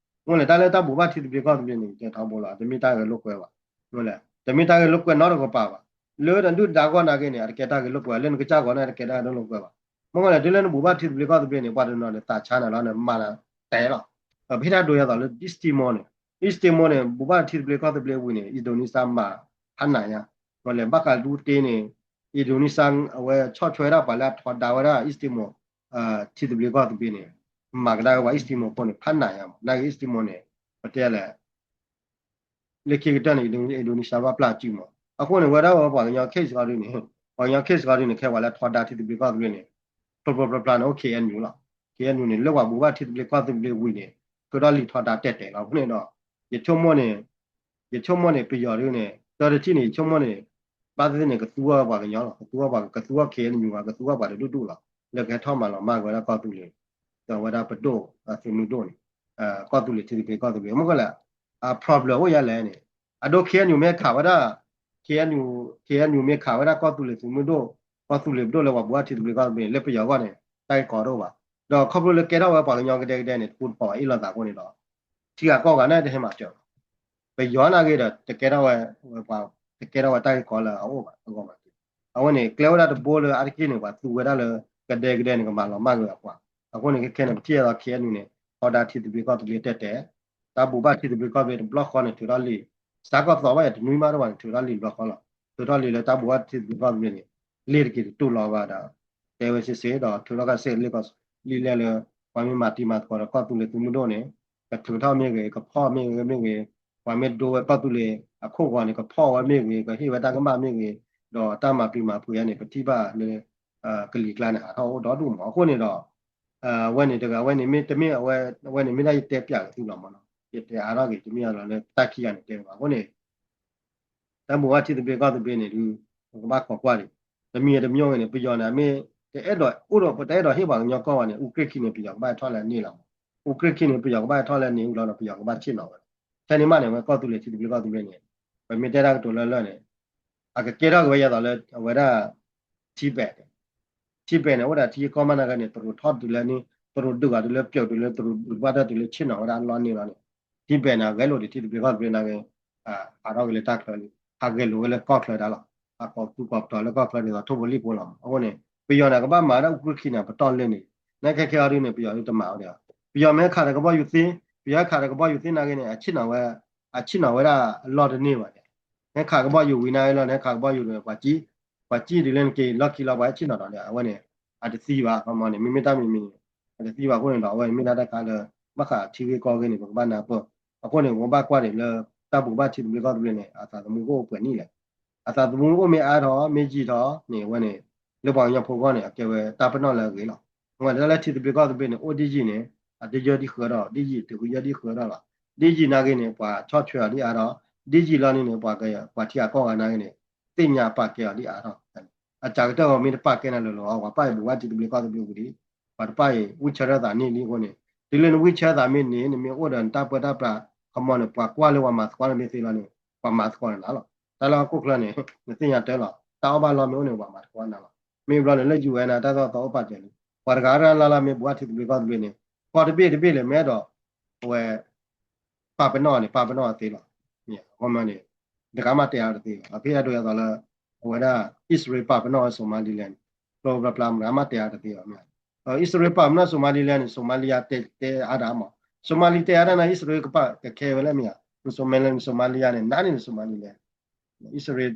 မ့ၢ်လဲၣ် တၢ်လၢတၢ်ဘူၣ်ဘၣ်ထံသဘျ့ကီၢ်သဘျ့န့ၣ် ယတဲထီဘိလီၤ တမ့ၢ်တၢ်ဂဲၤလိာ်ကွဲဘၣ် မ့ၢ်လဲၣ် တမ့ၢ်တၢ်ဂဲၤလိာ်ကွဲနီတကပၤဘၣ် လၢနဒုၣ်ဒါဂီၢ်နာ်က့န့ၣ် အတကဲတၢ်ဂဲၤလိာ်ကွဲ လၢနကစၢ်ဂီၢ်န့ၣ် အတကဲတၢ်ဂဲၤလိာ်ကွဲဘၣ် မ့ၢ်လဲၣ် တုၤလၢနဘူၣ်ဘၣ်ထံသဘျ့ကီၢ်သဘျ့န့ၣ် ပှၤတနီၤန့ၣ် သးဆါနၤလီၤ နမၤနၤတဲလီၤ ပဟ့ၣ်တၢ်ဒိယၤသိးလၢ East Timor န့ၣ်, East Timor န့ၣ် ဘူးဘၣ်ထံသဘျ့ကီၢ်သဘျ့ဝံၤန့ၣ် Indonesia မၤဖးနးညါ, လဲၤဘၣ်ဃးဒူတ့န့ၣ် Indonesia အဝဲဆီၣ်ထွဲဒၣ်ပှၤလၢအထီဒါဝဲဒၣ် East Timor ထံသဘျ့ကီၢ်သဘျ့န့ၣ် မၤကဒါဝဲပှၤ East Timor ဖိန့ၣ် ဖးနးညါမး, နာ်က့ East Timor န့ၣ် ပတဲလဲၣ် လၢခံကတၢၢ်န့ၣ် Indonesia ဘၣ်ပျၢ်စုမး. အဃိန့ၣ် ဝဲဒၣ်ဝဲပှၤကညီ case ဃီဒုန့ၣ်, ပှၤကညီ case ဃီဒုန့ၣ် ခဲပှၤလၢထီဒါထံသဘျ့ကီၢ်သဘျ့န့ၣ် ဖျိဖျိဖျါဖျါန့ၣ် အိၣ် K N U လီၤ. K N U န့ၣ် လၢပှၤဘူးဘၣ်ထံသဘျ့ကီၢ်သဘျ့ဝံၤန့ၣ် ထုးထီၣ်လံာ်ထီဒါတဲာ်တဲာ်လီၤ. အဃိန့ၣ်ဒီး ယဆိကမိၣ်န့ၣ် ယဆိကမိၣ်န့ၣ် ပယီၤဒုန့ၣ် တၢ်တထံၣ်န့ၣ် ယဆိကမိၣ်န့ၣ် ဘၣ်သ့ၣ်သ့ၣ်န့ၣ် ကသူဝဲပှၤကညီလီၤ, ကသူဝဲပှၤ ကသူဝဲ K N U ဘၣ် ကသူဝဲပှၤတဒူၣ်ဒူၣ်လီၤ. လၢကဟဲထီၣ်မၤလီၤမၢ်က့ၤဝဲဒၣ်ကီၢ်သူလ့ၤ ဒီးဝဲဒၣ်ပဒိၣ်သုးမုၢ်ဒိၣ်န့ၣ် ကီၢ်သူလ့ၤထံသဘျ့ကီၢ်သဘျ့ မ့ၢ်ကလဲၣ် အ problem အိၣ်ယဲလဲၣ်န့ၣ် အဒိ K N U မ့ၢ်ခးဝဲဒၣ် K N U, K N U မ့ၢ်ခးဝဲဒၣ်ကီၢ်သူလ့ၤသုးမုၢ်ဒိၣ်, ကီၢ်သူလ့ၤပဒိၣ်လၢပှၤဘူးဘၣ်ထံသဘျ့ကီၢ်သဘျ့န့ၣ် လၢပယီၤအဂီၢ်န့ၣ် တၢ်ဂ့ၢ်ကီတအိၣ်ဘၣ်. ဒီးခီဖျိလၢကဲထီၣ်ဝဲပှၤကညီကဒဲကဒဲန့ၣ် တပူၤတပီၤအ့ၣ်လိာ်သးအဃိန့ၣ်ဒီး ထံဂၤကီၢ်ဂၤန့ၣ်တဟဲမၤစၢၤဘၣ်. ပယီၤနာ်က့ဒီး တကဲထီၣ်ဝဲ ပှၤ တကဲထီၣ်ဝဲတၢ်ဂ့ၢ်ကီလၢအအိၣ်ဘၣ် အဂီၢ်ဘၣ်. အဝဲန့ၣ် ကျဲဝဲဒၣ်တဘိလၢအါတက့ၢ်န့ၣ် ပှၤသူဝဲဒၣ်လၢ ကဒဲကဒဲန့ၣ် ကမၤလီၤမၢ်က့ၤအပှၤ. အဃိန့ၣ် ခဲခဲန့ၣ် ပထံၣ်အသိး K N U န့ၣ် ထီဒါထံသဘျ့ကီၢ်သဘျ့တဲာ်တဲာ်, တၢ်ဘူးဘၣ်ထံသဘျ့ကီၢ်သဘျ့တဘျီဃီန့ၣ် ထုးထီၣ်လံာ်, စးကီၢ်သီဘၣ်ယၤတနွံမးတဝဲန့ၣ် ထုးထီၣ်လံာ်တဘျီဃီလီၤ. ထုးထီၣ်လံာ်လၢတၢ်ဘူးဘၣ်ထံသဘျ့ကီၢ်သဘျ့န့ၣ် လ့ၢ်တက့ၤတတူၢ်လီၤဘၣ်ဒီး တဲဝဲစ့စ့ဒီး ထုးထီၣ်ကစ့လ့ၢ်ကီၢ်လံာ်လဲၢ်လၢ ပှၤမ့ၢ်မၤတံၤမၤသကိးဒီးကီၢ်သူလ့ၤသုးမုၢ်ဒိၣ်န့ၣ် ကထုးထီၣ်မ့ၢ်ဂ့ၤ ကဖီၣ်မ့ၢ်ဂ့ၤမ့ၢ်ဂ့ၤ, ပှၤမ့ၢ်ဒိဝဲကီၢ်သူလ့ၤအခိၣ်ဂီၤန့ၣ် ကဖီၣ်ဝဲမ့ၢ်ဂ့ၤ ကဟ့ၣ်ဝဲတၢ်ကမၣ်မ့ၢ်ဂ့ၤ, ဒီးတၢ်မၤပျံၤမၤဖုးယါန့ၣ် ပထံၣ်ဘၣ်လၢ ကလံၤကျါန့ၣ် ဟးထီၣ်အိၣ်ဒီဒူၣ်မး. အဃိန့ၣ်ဒီး အဝဲန့ၣ်တဂၤ အဝဲန့ၣ်မ့ၢ်တမ့ၢ်အဝဲ အဝဲန့ၣ်မ့ၢ်ဒၣ်ယတဲပျးက့ၤသုလီၤမးနီၤ, ယတဲအါထီၣ်က့ၤ တမ့ၢ်အလီၤလၢတၢ်ခံဂၤန့ၣ်တဲဘၣ်. အဃိန့ၣ် တၢ်ဘူးဘၣ်ထံသဘျ့ကီၢ်သဘျ့န့ၣ်ဒုး ပကဘၣ်ခိးကွၢ်ဒံး, တမံၤတမံၤဂ့ၤန့ၣ် ပယီၤန့ၣ် မ့ၢ်တအဲၣ်ဒိးအိၣ်ဒီး ပတအဲၣ်ဒိးဟ့ၣ်ပှၤကညီကီၢ်ဘၣ်န့ၣ် အူကြ့ၢ်ခံန့ၣ် ပယီၤကဘၣ်ဟဲထီၣ်လၢအန့ၢ်လီၤမး. အူကြ့ၢ်ခံန့ၣ် ပယီၤကဘၣ်ဟဲထီၣ်လၢအန့ၢ်အူလီၤဒီး ပယီၤကဘၣ်ဆ့ၣ်နီၤဝဲလီၤ. ထဲန့ၣ်မးန့ၣ် အဝဲကီၢ်သူလ့ၤထံသဘျ့ကီၢ်သဘျ့န့ၣ် ပမ့ၢ်တဲတၢ်ကတိၤလၢလၢ်န့ၣ် အကကဲထီၣ်က့ၤဝဲယဲသိးလၢအဝဲဒၣ် Tibet, Tibet န့ၣ် အိၣ်ဒီးထံကီၢ်မးနာ်က့န့ၣ် တရူးထီၣ်တုၤလၢန့ၣ် တရူးဒုးဂၤတုၤလၢပျိာ်တုၤလၢတရူးဒုးဘၣ်တၢ်တုၤလၢဆ့ၣ်နီၤဝဲဒၣ်အလီၢ်န့ၣ်လီၤန့ၣ် Tibet န့ၣ် အဂဲၤလိာ်ဒံးထံသဘျ့ကီၢ်သဘျ့နာ်က့ ဟးထီၣ်က့ၤလၢတၢ်ချၢလံ, ဟးဂဲၤလိာ်ဝဲလၢကီၢ်ချၢဒၣ်လီၤ. အကိးသူၣ်ကိးပတီၤလၢကီၢ်ချၢဒ်သိးထိၣ်ဖိလံၣ်ဖိလီၤ. အဃိန့ၣ် ပယီၤန့ၣ် ကဘၣ်မၤဝဲဒၣ်အူကြ့ၢ်ခံန့ၣ် ပတီၢ်လၢန့ၣ် နခဲခဲအံၤဒ်န့ၣ် ပယီၤဒ်တမၤဝဲဒၣ်, ပယီၤမ့ၢ်ခးဒီးကဘီယူၤသ့, ပယီၤခးဒီးကဘီယူၤသ့နာ်က့န့ၣ် အဆ့ၣ်နီၤဝဲ, အဆ့ၣ်နီၤဝဲဒၣ်အလီၢ်တန့ၢ်ဘၣ်န့ၣ်, မ့ၢ်ခးကဘီယူၤဝံၤနာ်က့လီၤန့ၣ် ခးကဘီယူၤဒီး ပှၤကံ ပှၤကံတုၤလၢနက့ၤလီၢ်ခံလီၤ ပှၤဟဲဆ့ၣ်နီၤဒီးန့ၣ် အဝဲန့ၣ် အတသံဘၣ် ခီမီန့ၣ် မ့မ့ၢ်တၢ်မံၤမံၤန့ၣ် အတသံဘၣ်အဃိန့ၣ်ဒီး အဝဲမ့ၢ်ဒၣ်တၢ်ခါလၢ ဘၣ်ဃးထံဂ့ၢ်ကီၢ်ဂ့ၢ်န့ၣ် ပကဘၣ်နၢ်ပၢၢ်, အဃိန့ၣ် ပကဘၣ်ကွၢ်န့ၣ်လၢ တၢ်ဘူးဘၣ်ထံသဘျ့ကီၢ်သဘျ့န့ၣ် အသးသမူကအိၣ်ပှဲၤနံၣ်လဲၣ်. အသးသမူအိၣ်မ့ၢ်အါထီၣ် မ့ၢ်ယံာ်ထီၣ်န့ၣ် အဝဲန့ၣ် လၢပှၤကညီဖိဂီၢ်န့ၣ် အကဲဝဲတၢ်ပနီၣ်လၢအဂ့ၤလီၤ. အဝဲန့ၣ်တၢ်လၢထံသဘျ့ကီၢ်သဘျ့န့ၣ် အိၣ်ဒ်ယံာ်န့ၣ် အတယၢဒ်ဃၢဒီး ဒ်ယံာ်တုၤကယၢဒ်ဃၢဒီးလီၤ. ဒ်ယံာ်နာ်က့န့ၣ် ပှၤဆီၣ်ထွဲအီၤဒ်အါထီၣ်, ဒ်ယံာ်လီၤန့ၣ်န့ၣ် ပှၤထံဂၤကီၢ်ဂၤနာ်က့န့ၣ် သ့ၣ်ညါပာ်ကဲအီၤဒ်အါထီၣ်. အစှၤကတၢၢ်ဂီၤမ့ၢ်တပာ်ကဲနၤလၢၤလီၤ ပှၤပာ်အံၤဘူးဘၣ်ထံသဘျ့ကီၢ်သဘျ့ဝံၤဒီး ပှၤတပာ်အံၤ ဝံၢ်ဆၢထၢၣ်သးန့ၢ်လံအဃိန့ၣ် တုၤလၢနဝံၢ်ဆၢထၢၣ်သးမ့ၢ်န့ၢ် နမ့ၢ်အိၣ်ဒီးနတၢ်ပၢတၢ်ပြး ခီမီန့ၣ် ပှၤကွၢ်လၢပှၤမၤသကိးနမ့ၢ်သ့လီၤန့ၣ် ပှၤမၤသကိးနၤလီၤ. တၢ်လၢဟီၣ်ခိၣ်ချၢန့ၣ် နသ့ၣ်ညါတၢ်လီၤ တၢ်အီၣ်ဘၣ်လီၢ်မ့ၢ်အိၣ်န့ၣ် ပှၤမၤသကိးနၤလီၤ. မ့ၢ်ဘျီန့ၣ်လၢ ယူၢ်အ့ၣ် န့ၣ် တၢ်သိၣ်တၢ်သီအိၣ်ပာ်စၢၤလံ. ပှၤတဂၤတဂၤလၢ်လၢ်မ့ၢ်ဘူးဘၣ်ထံသဘျ့ကီၢ်သဘျ့န့ၣ် ကီၢ်တဘ့ၣ်တဘ့ၣ်လဲၣ် မ့ၢ်အဲၣ်ဒိး အဝဲ ပာ်ပနီၣ်န့ၣ် ပာ်ပနီၣ်အသ့လီၤ. အဃိမ့ၢ်န့ၣ် တဂၤမးတဲအါတသ့ဘၣ်. အဖဲအဒိယသိးလၢ အဝဲဒၣ် အံၣ်စရ့လးပာ်ပနီၣ်ဝဲ Somaliland န့ၣ် ကျိဖျါဖျါမတၤမးတဲအါတသ့ဘၣ်မ့ၢ်ဧါ. အံၣ်စရ့လးပာ်ပနီၣ် Somaliland န့ၣ် Somalia တဲအါဒၣ်မး Somali တဲအါဒၣ်န့ၣ် အံၣ်စရ့လးကပာ်ကခဲဝဲလဲၣ်မ့ၢ်ဧါ. Somaliland Somalia န့ၣ် နးန့ၣ် Somaliland အံၣ်စရ့လး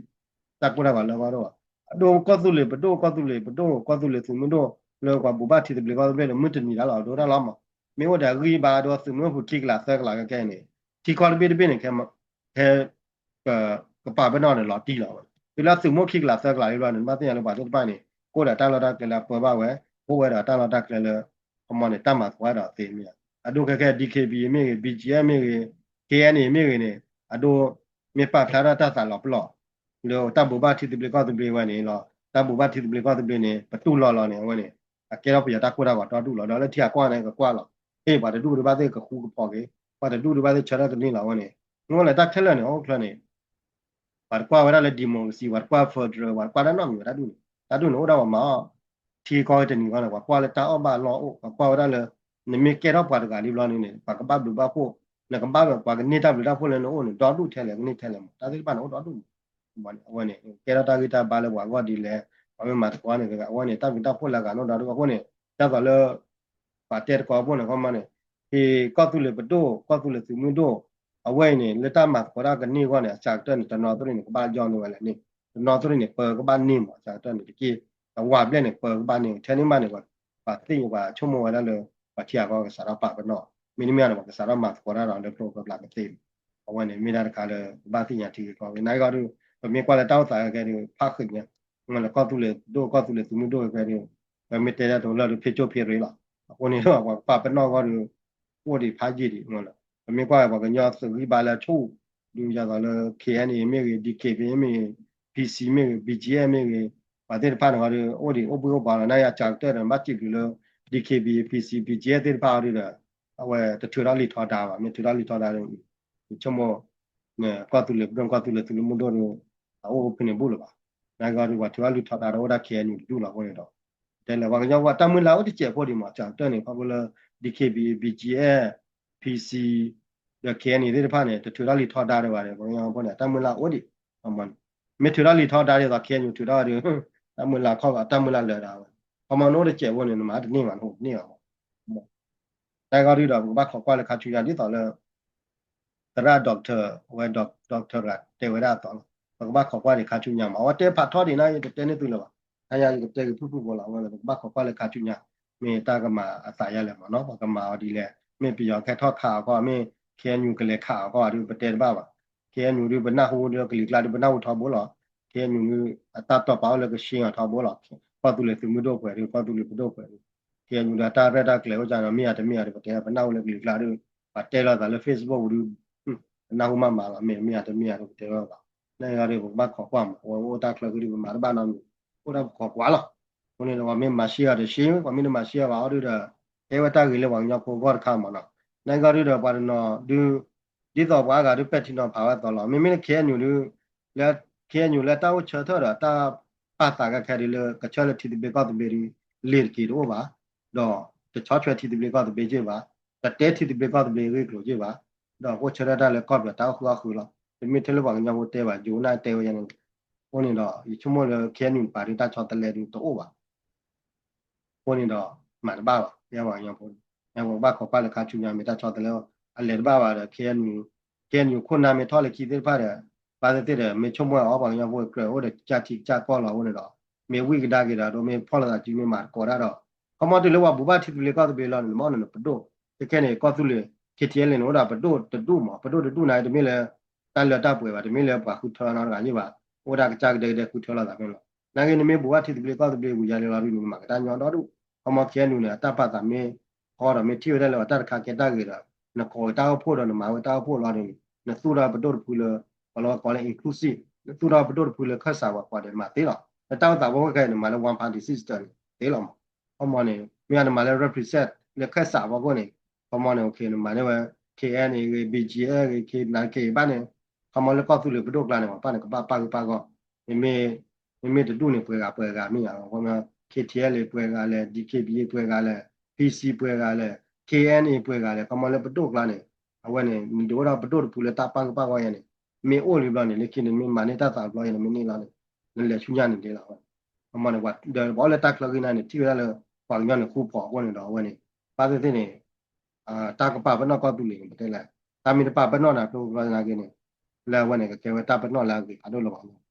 တၢ်ကိၢ်တၢ်ဂီၤလၢအဂီၢ်ဒိၣ်ဘၣ်. အဒိကီၢ်သူလ့ၤပဒိၣ် ကီၢ်သူလ့ၤပဒိၣ် ကီၢ်သူလ့ၤသုးမုၢ်ဒိၣ် လၢပှၤဘူးဘၣ်ထံသဘျ့ကီၢ်သဘျ့လၢမုၢ်တနံၤဒၣ်လီၤ အဒိဒၣ်လီၤမး. မ့ၢ်အိၣ်ဒီးအဂံၢ်ဘါ အဒိသုးမုၢ်ဖိခံကလးသၢကလးခဲခဲအံၤန့ၣ် ထံကီၢ်တဘ့ၣ်တဘ့ၣ်န့ၣ် ခဲ ကပာ်ပနီၣ်န့ၣ် လီၤတံၢ်လီၤဝဲ. တုၤလၢသုးမုၢ်ခံကလးသၢကလးလံဘျီန့ၣ် နဘၣ်သ့ၣ်ညါလၢပှၤသ့ၣ်တဖၣ်န့ၣ် ကအိၣ်ဒီးတၢ်လီၢ်တၢ်ကျဲလၢအပၢဘၣ်ဝဲ အိၣ်ဝဲဒီးတၢ်လီၢ်တၢ်ကျဲလၢ ခီမီန့ၣ် တၢ်မၤသကိးဒီးသ့မ့ၢ်ဧါ. အဒိခဲခဲ DKBA မ့ၢ်ဂ့ၤ BGF မ့ၢ်ဂ့ၤ KNA မ့ၢ်ဂ့ၤန့ၣ် အဒိ မ့ၢ်ပာ်ဖျါထီၣ်တၢ်သးလီၤပလိာ် လၢတၢ်ဘူးဘၣ်ထံသဘျ့ကီၢ်သဘျ့ဝဲန့ၣ်လီၤ. တၢ်ဘူးဘၣ်ထံသဘျ့ကီၢ်သဘျ့န့ၣ် ပတူၢ်လိာ်လီၤန့ၣ် အဝဲန့ၣ် အကဲထီၣ်ပယီၤတၢ်ကိၢ်တၢ်ဂီၤဒီဒူၣ်လီၤ. ဒီးလၢထံဂၤကီၢ်ဂၤန့ၣ် ကကွၢ်လီၤ. ဟ့ၣ်ပှၤတဒူၣ်ဒုးဘၣ်သ့ၣ်ကဃူကဖိးက့ၤ ပှၤတဒူၣ်ဒုးဘၣ်သ့ၣ်ဆၢထၢၣ်တန့ၢ်လီၤ အဝဲန့ၣ် မ့ၢ်အိၣ်လၢတၢ်ခဲလၢာ်န့ၣ် ဟီၣ်ခိၣ်ချၢန့ၣ် ပှၤတကွၢ်ဝဲဒၣ်လၢ democracy ပှၤတကွၢ် federal ပှၤတကွၢ်တၢ်နီတမံၤဝဲတၢ်ဒူၣ်န့ၣ် တၢ်ဒူၣ်န့ၣ် အိၣ်ဒၣ်ပှၤမၤအီၣ် ထံကီၢ်တနံၤဃီန့ၣ် ပှၤကွၢ်လၢတၢ်အီၣ်ဘၣ်အလီၢ်အိၣ် ပှၤကွၢ်ဝဲဒၣ်လၢ နမ့ၢ်ကဲထီၣ်ပှၤတဂၤလံဘျီန့ၣ်န့ၣ် ပှၤကဘၣ်ဘျုးဘၣ်ဖှိၣ် နကဘၣ်ပှၤကန့ၢ်တၢ်ဘျုးတၢ်ဖှိၣ်လၢနအိၣ်န့ၣ် ဒီဒူၣ်ထဲလဲၣ် ကန့ၢ်ထဲလဲၣ်မး တၢ်သ့ၣ်တဖၣ်န့ၣ်အိၣ်ဒီဒူၣ်မး အဝဲန့ၣ် ကဲထီၣ်တၢ်ဂံၢ်တၢ်ဘါလၢပှၤအဂီၢ်ဒ်လဲၣ် ပှၤမ့ၢ်မၤသကိးန့ၣ် အဝဲန့ၣ် တၢ်ဘျုးတၢ်ဖှိၣ်လၢအဂၤန့ၣ်ဒီဒူၣ်အဃိန့ၣ် ဒ်သိးလၢ ပှၤတဲသကိးအဘိန့ၣ် ခီမီန့ၣ် ကီၢ်သူလ့ၤပဒိၣ် ကီၢ်သူလ့ၤသုးမုၢ်ဒိၣ် အဝဲအံၤန့ၣ် လၢတၢ်မၤသကိးတၢ်ကန့ၢ်အဂီၢ်န့ၣ် အစှၤကတၢၢ်န့ၣ် တနီသရံၣ်န့ၣ် ကဘၣ်ယီၢ်န့ၢ်ဝဲလဲၣ်န့ၣ် တနီသရံၣ်န့ၣ် ပၢကဘၣ်န့ၢ်မး အစှၤကတၢၢ်န့ၣ် တက့ၢ် တဝာ်ဘျဲၣ်န့ၣ် ပၢကဘၣ်န့ၢ် ထဲန့ၣ်မးန့ၣ် ပှၤသ့ၣ်ညါပှၤဆိကမိၣ်ဝဲဒၣ်လၢ ပှၤထံဂၤကီၢ်ဂၤကစးထီၣ်ပာ်ပနီၣ် မ့တမ့ၢ်န့ၣ် ပှၤကစးထီၣ်မၤသကိးတၢ်ဒီးလၢကျိၤကျဲပျၢၤကသ့ အဝဲန့ၣ် မ့ၢ်ဒၣ်တခါလၢ ကဘၣ်သ့ၣ်ညါထံဂ့ၢ်ကီၢ်ဂ့ၢ် နာ်က့ဂီၢ်ဒုး ပမ့ၢ်ကွၢ်လၢတၢ်အိၣ်သးခဲဒုး ဖးဃုာ်ညါ လၢကီၢ်သူလ့ၤဒိၣ် ကီၢ်သူလ့ၤသုးမုၢ်ဒိၣ်ခဲဒုး ပမ့ၢ်တဲတၢ်တလၢဒုး ဖ့ကၠိဖ့ရ့လီၤ အဃိန့ၣ် ပှၤပာ်ပနီၣ်ဂီၢ်ဒုး အိၣ်ဒံးဖးယံာ်ဒံး ပမ့ၢ်ကွၢ်ပှၤကညီသုးဂံၢ်ဘါလၢအဆိၣ် ဒုးယၤသိးလၢ K N A မ့ၢ်ဂ့ၤ D K B A မ့ၢ်ဂ့ၤ P C မ့ၢ်ဂ့ၤ B G F မ့ၢ်ဂ့ၤ ပှၤသ့ၣ်တဖၣ်န့ၣ်ဂီၢ်ဒုး အိၣ်ဒံးအိၣ်ဘှံးအိၣ်ဘှါလီၤ နာ်က့အစှၤကတၢၢ်ဒီး ဘၣ်စံးဘျုးလၢ D K B A P C B G F သ့ၣ်တဖၣ်အီၤဒုးဒီး အဝဲတထုးထီၣ်လံာ်ထီဒါဘၣ် မ့ၢ်ထုးထီၣ်လံာ်ထီဒါဒီး ယဆိကမိၣ် ကီၢ်သူလ့ၤပဒိၣ် ကီၢ်သူလ့ၤသုးမုၢ်ဒိၣ်ဒီး အအိၣ်ဖဲန့ၣ်ဘူၣ်လၢၤဘၣ် နာ်က့ဂီၢ်ဒုး ပှၤထုးထီၣ်လံာ်ထီဒါဒီးအိၣ်ဒၣ် K N U တဒူၣ်လီၤအဃိန့ၣ်ဒီး တဲလၢပှၤကညီပှၤတၢ်မုၢ်လၢ်အိၣ်တစဲးဖိဒံးမး အစှၤကတၢၢ်န့ၣ် ခီဖျိလၢ D K B A B G F P C ဒီး K N A သ့ၣ်တဖၣ်န့ၣ် တထုးထီၣ်လံာ်ထီဒါဒံးဘၣ်ဒီး ပှၤကညီဖိန့ၣ် တၢ်မုၢ်လၢ်အိၣ်ဒံး မ့ၢ်ထုးထီၣ်လံာ်ထီဒါဒ်သိး K N U ထုးထီၣ်ဒီး တၢ်မုၢ်လၢ်ခီၣ်ဂီၤတၢ်မုၢ်လၢ်လၢာ်ဒၣ်ဝဲ ခီမီနအိၣ်တစဲးဖိန့ၣ် နမၤတန့ၢ်ဘၣ် နအိၣ်တန့ၢ်ဘၣ်မး နာ်က့ဂီၢ်ဒုးဒီး ပကဘၣ်ခိးကွၢ်လၢခါဆူညါဒ်သိးလၢ သရၣ် doctor အဝဲ doctor တဂၤတဲဝဲဒၣ်အသိးလီၤ ပကဘၣ်ခိးကွၢ်ဒံးခါဆူညါမး အဝဲတဲဖးထီဒံးနာ်က့ ယတတဲန့ၢ်သုလၢၤဘၣ် ခါညါယကတဲက့ၤဖုၣ်ဖုၣ်ဖိလီၤ အဝဲန့ၣ် ပကဘၣ်ခိးကွၢ်လၢခါဆူညါ မ့ၢ်တၢ်ကမၤအသးယါလဲၣ်မးနီၤ ပှၤကမၤအီၤဒ်လဲၣ် မ့ၢ်ပယီၤကဟဲထီၣ်ခးအီၤခီ မ့ၢ် K N U ကလဲၤခးအီၤခီဒုး ပတဲတဘၣ်ဘၣ် K N U ဒုး ပနၢ်ဟူဒီးကလံၤကျါဒုး ပနၢ်ဟူထီဘိလီၤ K N U ဒုး အတၢ်တိာ်ပာ်အိၣ်လၢကဆှ့အီၤထီဘိလီၤ ကီၢ်သူလ့ၤသုးမုၢ်ဒိၣ်ပှဲၤဒုး ကီၢ်သူလ့ၤပဒိၣ်ပှဲၤဒုး K N U ဒုး အတၢ်ရဲၣ်တၢ်ကျဲၤအိၣ်ကန့ၣ် မ့ၢ်ဧါတမ့ၢ်ဧါဒုး ပတဲ ပနၢ်ဟူလၢကလံၤကျါဒုး ပတဲလီၤသးလၢ Facebook ဒုး ပနၢ်ဟူမးမးလီၤ မ့ၢ် မ့ၢ်ဧါတမ့ၢ်ဧါဒုး ပတဲလီၤသး နာ်က့ဂီၢ်ဒုး ပကဘၣ်ခိးကွၢ်မး အဝဲအိၣ်တၢ်ချၢဃံဒုး ပမၤတဘၣ်နီတမံၤ အိၣ်ဒၣ်ပခိးကွၢ်လီၤ အဃိန့ၣ်ဒီး ပှၤမ့ၢ်မၤရှဲအီၤဒီးရှဲ ပှၤမ့ၢ်တမၤရှဲအီၤဘၣ်အီၤဒုးဒီး ဟဲဝဲတၢ်ဂ့ၤလၢပှၤကညီဖိဂီၢ်တခါမးနီၤ နာ်က့ဂီၢ်ဒုးဒီး ပှၤတနီၤဒုး ဒ်သိးပှၤအါဂၤဒုးပဲာ်ထံနီၤဖးဝဲအသိးလီၤ မ့မ့ၢ်လၢ K N U ဒုး လၢ K N U လၢတၢ်အိၣ်ဆၢထၢၣ်ဒီး တၢ်ပာ်သးခဲခဲဒုးလၢ ကဆၢလၢထံသဘျ့ကီၢ်သဘျ့ဒုး လ့ၤတက့ၤတအိၣ်ဘၣ် ဒီးတဆီဆွဲထံသဘျ့ကီၢ်သဘျ့က့ၢ်ဘၣ် တတဲထံသဘျ့ကီၢ်သဘျ့အဂ့ၢ်အကျိၤက့ၢ်ဘၣ် ဒီးအိၣ်ဆၢထၢၣ်တၢ်လၢကီၢ်ပယီၤတၢ်အိၣ်ဃုာ်အီၣ်ဃုာ်လီၤ တမ့ၢ်ထဲလၢပှၤကညီဖိတဲဘၣ် ယိၤနၢ်တဲဝဲယါန့ၣ် အဃိန့ၣ်ဒီး ယဆိကမိၣ်လၢ K N U တပၤဒုးတၢ်ဆီတလဲဒုးတအိၣ်ဘၣ် အဃိန့ၣ်ဒီး မၤတဘၣ်ဘၣ် ပှၤကညီဖိ ပဘၣ်ခိးကွၢ်လၢခါဆူညါ မ့ၢ်တၢ်ဆီတလဲ အလဲၤတဘၣ်ဘၣ်ဒီး K N U, K N U ခိၣ်နၢ်မ့ၢ်ထီၣ်လၢခံသ့ၣ်တဖၣ်ဒီး ဘၣ်သ့ၣ်သ့ၣ်ဒီး မ့ၢ်ဆိကမိၣ်အီၤ ပှၤကညီဖိကြၢးအိၣ်ဒီးကစၢ်ထံကစၢ်ကီၢ်လီၤအဃိန့ၣ်ဒီး မ့ၢ်ဝံၣ်ကဒါက့ၤဒီး ဒ်မ့ၢ်ဖီၣ်လိာ်သးစု မ့ၢ်မၤသကိးတၢ်ဒီး ခီမီတုၤလၢပှၤဘူၣ်ဘၣ်ထံသဘျ့ကီၢ်သဘျ့လီၤန့ၣ် နမ့ၢ်အိၣ်န့ၣ်နပဒိၣ် ခဲခဲန့ၣ် ကီၢ်သူလ့ၤ K T L န့ၣ် အိၣ်ဒီးပဒိၣ်တဒူၣ်မး ပဒိၣ်တဒူၣ်န့ၣ် တမ့ၢ်လၢ တၢ်လၢတၢ်ပှဲၤဘၣ် တမ့ၢ်လၢပှၤဃုထၢနီတဂၤယ့ၢ်ဘၣ် အိၣ်ဒၣ်ကစၢ်ကဒဲကဒဲဃုထၢလိာ်သးဖဲန့ၣ်လီၤ နာ်က့ နမ့ၢ်ဘူၣ်ဘၣ်ထံသဘျ့ကီၢ်သဘျ့ဝံၤယါလံလီၤဒုးန့ၣ် နမၤကတၢ်ညီဒီဒူၣ် ခီမီ K N U န့ၣ် အတၢ်ပာ်သးမ့ၢ် ဃီဒီးမ့ၢ်ထံၣ်ဝဲဒၣ်လၢအတၢ်တခါကဲတၢ်ဂ့ၤဒီး နကိးတၢ်အိၣ်ဖှိၣ်ဒီးနမၤဝဲတၢ်အိၣ်ဖှိၣ်လီၤန့ၣ် နသူၣ်ထီၣ်ပဒိၣ်တဖုလၢ ပှၤလၢပကိးလၢ inclusive နသူၣ်ထီၣ်ပဒိၣ်တဖုလၢခၢၣ်စးပှၤကိးဂၤဒဲးမၤသ့လီၤ လၢတၢ်အိၣ်သးဖိခဲခဲအံၤန့ၣ် မၤလၢ one party system န့ၣ်သ့လီၤမး ခီမီန့ၣ် မ့ၢ်နမၤလၢ represent လၢခၢၣ်စးအဖီခိၣ်န့ၣ် ခီမီန့ၣ် နမၤန့ၢ်ဝဲ K N A ဂ့ၤ B G F ဂ့ၤ K N K ဘၣ်န့ၣ် ခီမီလၢကီၢ်သူလ့ၤပဒိၣ်ကျါန့ၣ် ပှၤတဖၣ်န့ၣ် ကဘၣ်ပာ်ဂၢၢ်ပာ်ကျၢၤ မ့မ့ၢ်တဒူၣ်န့ၣ် ပှဲၤဂၤပှဲၤဂၤမ့ၢ်ဧါ ခီမီ K T L ပှဲၤဂၤလဲၣ် D K B A ပှဲၤဂၤလဲၣ် P C ပှဲၤဂၤလဲၣ် K N A ပှဲၤဂၤလဲၣ် ခီမီလၢပဒိၣ်ကျါန့ၣ် အဝဲန့ၣ် နဒုးအိၣ်ဒီးပဒိၣ်တဖုလၢတၢ်ပာ်ဂၢၢ်ပာ်ကျၢၤယါန့ၣ် မ့ၢ်အိၣ်လံဘျီန့ၣ် လၢခံန့ၣ် မ့ၢ်မၤန့ၢ်တၢ်သးတဘျီယါန့ၣ် မ့ၢ်န့ၢ်လီၤန့ၣ် နလဲၤဆူညါန့ၣ်ဒ်လီၤ ခီမီန့ၣ် ဒီးပှၤအိၣ်လၢတၢ်ချၢဂ့ၤနၤန့ၣ် ထံၣ်ဝဲဒၣ်လၢ ပှၤကညီန့ၣ်ဃူဖိးအဃိန့ၣ်ဒီး အဝဲန့ၣ် ဘၣ်သ့ၣ်သ့ၣ်န့ၣ် တၢ်ကပာ်ပနီၣ်ကီၢ်သူလ့ၤန့ၣ် ပတဲလဲၣ် တၢ်မ့ၢ်တပာ်ပနီၣ်နၤကျိၤကျဲနာ်က့န့ၣ် လၢအဝဲန့ၣ် ကကဲဝဲတၢ်ပနီၣ်လၢအဂ့ၤဖးဒိၣ်လၢပှၤကညီ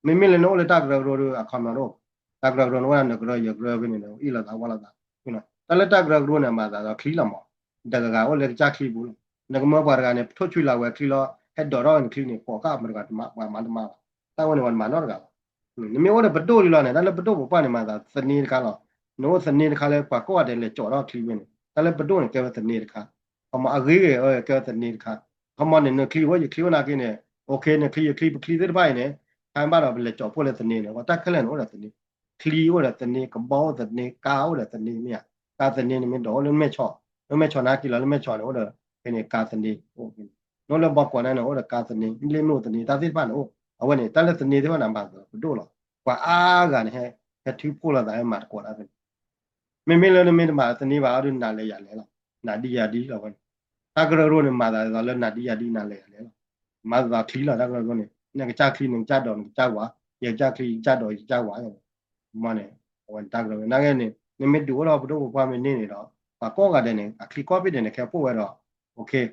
မ့မ့ၢ်လၢနအိၣ်လၢတၢ်ကရၢကရိဒီး အခီပညီတအိၣ်ဘၣ် တၢ်ကရၢကရိန့ၣ် အိၣ်ဒၣ်နကရၢယကရၢဖဲန့ၣ်ဒီး အ့ၣ်လိာ်သးဝီလိာ်သး တၢ်လၢတၢ်ကရၢကရိန့ၣ် မၤသးဒီးချံလီၤမး တဂၤဂၤအိၣ်လၢကစၢ်ချံပူၤလီၤ နကမၢပှၤတဂၤန့ၣ် ထိၣ်ဆွံလၢဝဲချံလီၤ ဟဲဒိးထီၣ်နချံန့ၣ် ပိာ်ကၢ်မတဂၤတမၤ ပှၤမၤတမၤဘၣ် တၢ်ဝဲန့ၣ် ပှၤတမၤနီတဂၤဘၣ် နမ့ၢ်အိၣ်ဒီးပဒိၣ်လံလီၤန့ၣ် တၢ်လၢပဒိၣ်ပပှၢ်န့ၣ် မၤသးသန့တခါလီၤ နအိၣ်သန့တခါလၢပှၤကိးဂၤဒဲးလဲၤကၠီးထီၣ်ချံဖဲန့ၣ် တၢ်လၢပဒိၣ်န့ၣ် ကဲဝဲသန့တခါ ခီမီအဂ့ၤဂ့ၤ ကဲဝဲသန့တခါ ခီမီန့ၣ် နချံအိၣ်ယချံအိၣ်နာ်က့န့ၣ် OK နချံယချံပချံသ့ၣ်တဖၣ်အံၤန့ၣ် ခါဘၣ်ဒီးပလဲၤကၠီးဖှိၣ်လၢသန့န့ၣ် ပှၤတၢ်ခဲလၢာ်န့ၣ်အိၣ်ဒီးသန့ ချံအိၣ်ဒီးသန့ ကဘီအိၣ်သန့ ကါအိၣ်ဒီးသန့မ့ၢ်ဧါ ကါသန့န့ၣ်မ့ၢ်ဒိးအိၣ်လၢမဲၢ်ဆီး လၢမဲၢ်ဆီးနာ်က့လီၤ လၢမဲၢ်ဆီးန့ၣ် အိၣ်ဒီးဖဲန့ၣ် ကါသန့ အိၣ်ဖဲန့ၣ် နအိၣ်လၢဘီကွီးန့ၣ် အိၣ်ဒီးကါသန့ လ့ၣ်မိၢ်သန့ တၢ်သ့ၣ်တဖၣ်န့ၣ်အိၣ် အဝဲန့ၣ် တၢ်လၢသန့သ့ၣ်တဖၣ်န့ၣ် မၤသးပဒိၣ်လီၤ ပှၤအါဂၤန့ၣ် ဟဲထုးဖှိၣ်လိာ်သး ဟဲမၤသကိးတၢ်သန့ မ့မ့ၢ်လၢနမ့ၢ်တမၤသန့ဘၣ်အီၤဒီး နၤလဲၤယၤလဲၤလီၤ နၤဒံယၤဒံလီၤဝဲန့ၣ် တၢ်ကရၢကရိန့ၣ် မၤသးဒ်သိးလၢနၤဒံယၤဒံ နၤလဲၤယၤလဲၤလီၤ မၤသးချံလီၤ တၢ်ကရၢကရိန့ၣ် နကစၢ်ချံ နကစၢ်ဒိး နကစၢ်ဝါ ယကစၢ်ချံ ယကစၢ်ဒိး ယကစၢ်ဝါ မ့ၢ်န့ၣ် အဝဲန့ၣ်တၢ်ကရၢကရိ နာ်က့န့ၣ် နမ့ၢ်ဒုးအိၣ်ထီၣ်ပဒိၣ်ပပှၢ်မ့ၢ်န့ၢ်န့ၣ်ဒီး ပှၤကိးဂၤဒဲးန့ၣ် အချံကိးဘ့ၣ်ဒဲးန့ၣ် ခဲအံၤပိာ်ဝဲဒီး okay,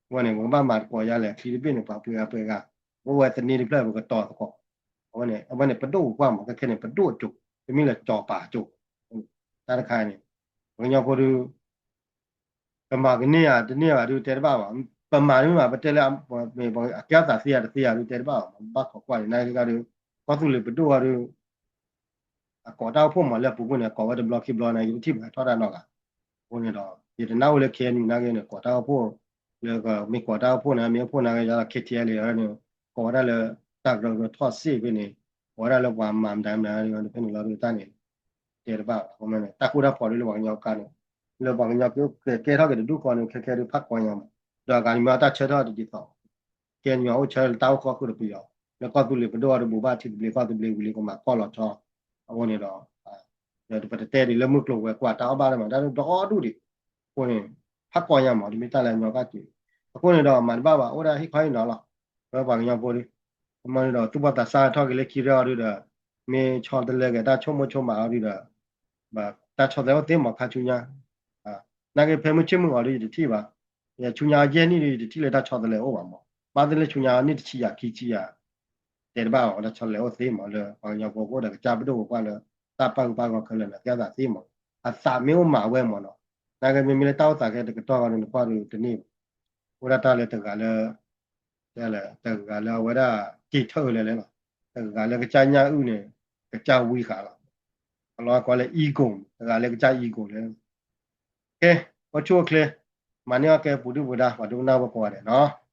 အဝဲန့ၣ် ပကဘၣ်မၤသကိးယါလဲၣ် အချံတဘ့ၣ်န့ၣ် ပှၤပှ့ၤဂၤပှ့ၤဂၤ, ပအိၣ်ဝဲသန့တဖျၢၣ် ပကတီၤသကိး, အဝဲန့ၣ် အဝဲန့ၣ် ပဒိၣ်ပပှၢ်မး ခဲခဲန့ၣ် ပဒိၣ်အစိၤ, ပမ့ၢ်လၢစီၤပၤအစိၤ, တၢ်တခါန့ၣ် ပှၤကညီဖိဒုး ပမၤကန့ၢ်ဧါတန့ၢ်ဘၣ်ဒုးတဲတဘၣ်ဘၣ်, ပမၤတမ့ၢ်ဘၣ် ပတဲလၢ အကဲအသးသ့ဧါတသ့ဧါဒုးတဲတဘၣ်ဘၣ်, ဘၣ်ခိးကွၢ်န့ၣ် နာ်က့ဒုး ကီၢ်သူလ့ၤပဒိၣ်အီၤဒုး အကိးတၢ်အိၣ်ဖှိၣ်မးလၢအပူၤကွံာ်န့ၣ် အကိးဝဲတဘျီခံဘျီန့ၣ် ယတထံၣ်ဘၣ်ထီၣ်တၢ်နီတဂၤ, အဃိန့ၣ်ဒီး ယတနၢ်ဟူလၢ KNU နာ်က့န့ၣ် ကိးတၢ်အိၣ်ဖှိၣ် လၢမ့ၢ်ကိးတၢ်အိၣ်ဖှိၣ်န့ၣ် မ့ၢ်အိၣ်ဖှိၣ်နာ်က့ ယၤလီၤ KTLA န့ၣ် ကိးဝဲဒၣ်လၢ တၢ်ကရၢကရိထီၣ်စ့ၢ်ဖဲန့ၣ် ကိးဝဲဒၣ်လၢပှၤမၤမတၤမတၤဖဲန့ၣ်လီၤဒုး တၢ်န့ၣ် တဲတဘၣ်ဘၣ်, အဃိန့ၣ် တၢ်ဃူတၢ်ဖိးဒုးလၢပှၤကညီကါန့ၣ် လၢပှၤကညီကကဲထီၣ်က့ၤတဒူၣ်ဃီန့ၣ် ခဲခဲဒုးဖးကီညါမး, ဒီးအဂၤန့ၣ်မ့ၢ်အတၢ်ဆၢထၢၣ်တဒ်သိး KNU အိၣ်ဆၢလၢတၢ်အိၣ်ဃီဃုာ်ဒီးပယီၤ, လၢကီၢ်သူလ့ၤပဒိၣ်အီၤဒုး ဘိးဘၣ်ထံသဘျ့ကီၢ်သဘျ့ဝံၤလံ ကမၤကီၢ်လီၤဆီ, အဃိန့ၣ်ဒီး ပတတဲဒ်လၢမုၢ်ကျိၤဝဲၤကွာ်တၢ်အီၣ်ဘၣ်လၢမး တၢ်ဒုးဒီဒူၣ်ဒံး, အဃိန့ၣ် ဖးကီညါမး တမ့ၢ်တၢ်လၢအညီကၢ်က့ၤ, အဃိန့ၣ်ဒီးမၤတဘၣ်ဘၣ် အိၣ်ဒၣ်ဟ့ၣ်ခီဟ့ၣ်နီၤလီၤ, လၢပှၤကညီဖိဒုး, အမ့ၢ်န့ၣ်ဒီး သူၣ်ဘီၣ်သးစၢ်ထီၣ်က့ၤလၢခံရဲၣ်အီၤဒုးဒီး မ့ၢ်ဆီတလဲက့ၤတၢ်ဆိကမိၣ်ဆိကမးအီၤဒုးဒီး ဘၣ်တၢ်ဆီတလဲအိၣ်သ့မး ခါဆူညါ, နာ်က့ဖဲမုၢ်ဆ့ၣ်မုၢ်ဂီၤဒုး ယတထံၣ်ဘၣ်, ယဆူညါအယဲၢ်နံၣ်ဒုး ယတထံၣ်လၢတၢ်ဆီတလဲအိၣ်ဘၣ်မး, ဘၣ်သ့ၣ်လၢဆူညါအနံၣ်တဆံယၤခံဆံယၤ တဲတဘၣ်အီၤ တၢ်ဆီတလဲအိၣ်သ့မး လၢပှၤကညီဖိကအိၣ်ဒီးကစၢ်ပဒိၣ်ပပှၢ်လၢ တၢ်ပာ်ဂုၢ်ပာ်ဂီၤခဲလၢာ်န့ၣ် ကဲသးသ့မး, အသးမ့ၢ်အိၣ်မးဝဲမးနီၤ, နာ်က့မ့မ့ၢ်လၢတၢ်အိၣ်သးခဲတကတီၢ်ဂီၤန့ၣ် နကွၢ်ဒုးတန့ၢ်ဘၣ်, အိၣ်ဒၣ်တၢ်လၢတဂၤလၢ တဂၤလၢအဝဲဒၣ်က့ၤထၢၣ်လဲၤလဲၤလီၤ, တဂၤလၢကစၢ်ညၣ်အုၣ်န့ၣ် ကစၢ်ဝံဃာ်လီၤ, အလီၤကွၢ်လၢ ego တဂၤလၢကစၢ် ego လဲၤ, ကဲ, အိၣ်ဆူၣ်အိၣ်ချ့, မၤန့ၢ်အီၣ်ကဲပူၤဒုၣ်ပူၤဒါ ပှၤဒိကနၣ်ဝဲကိးဂၤဒဲးနီၤ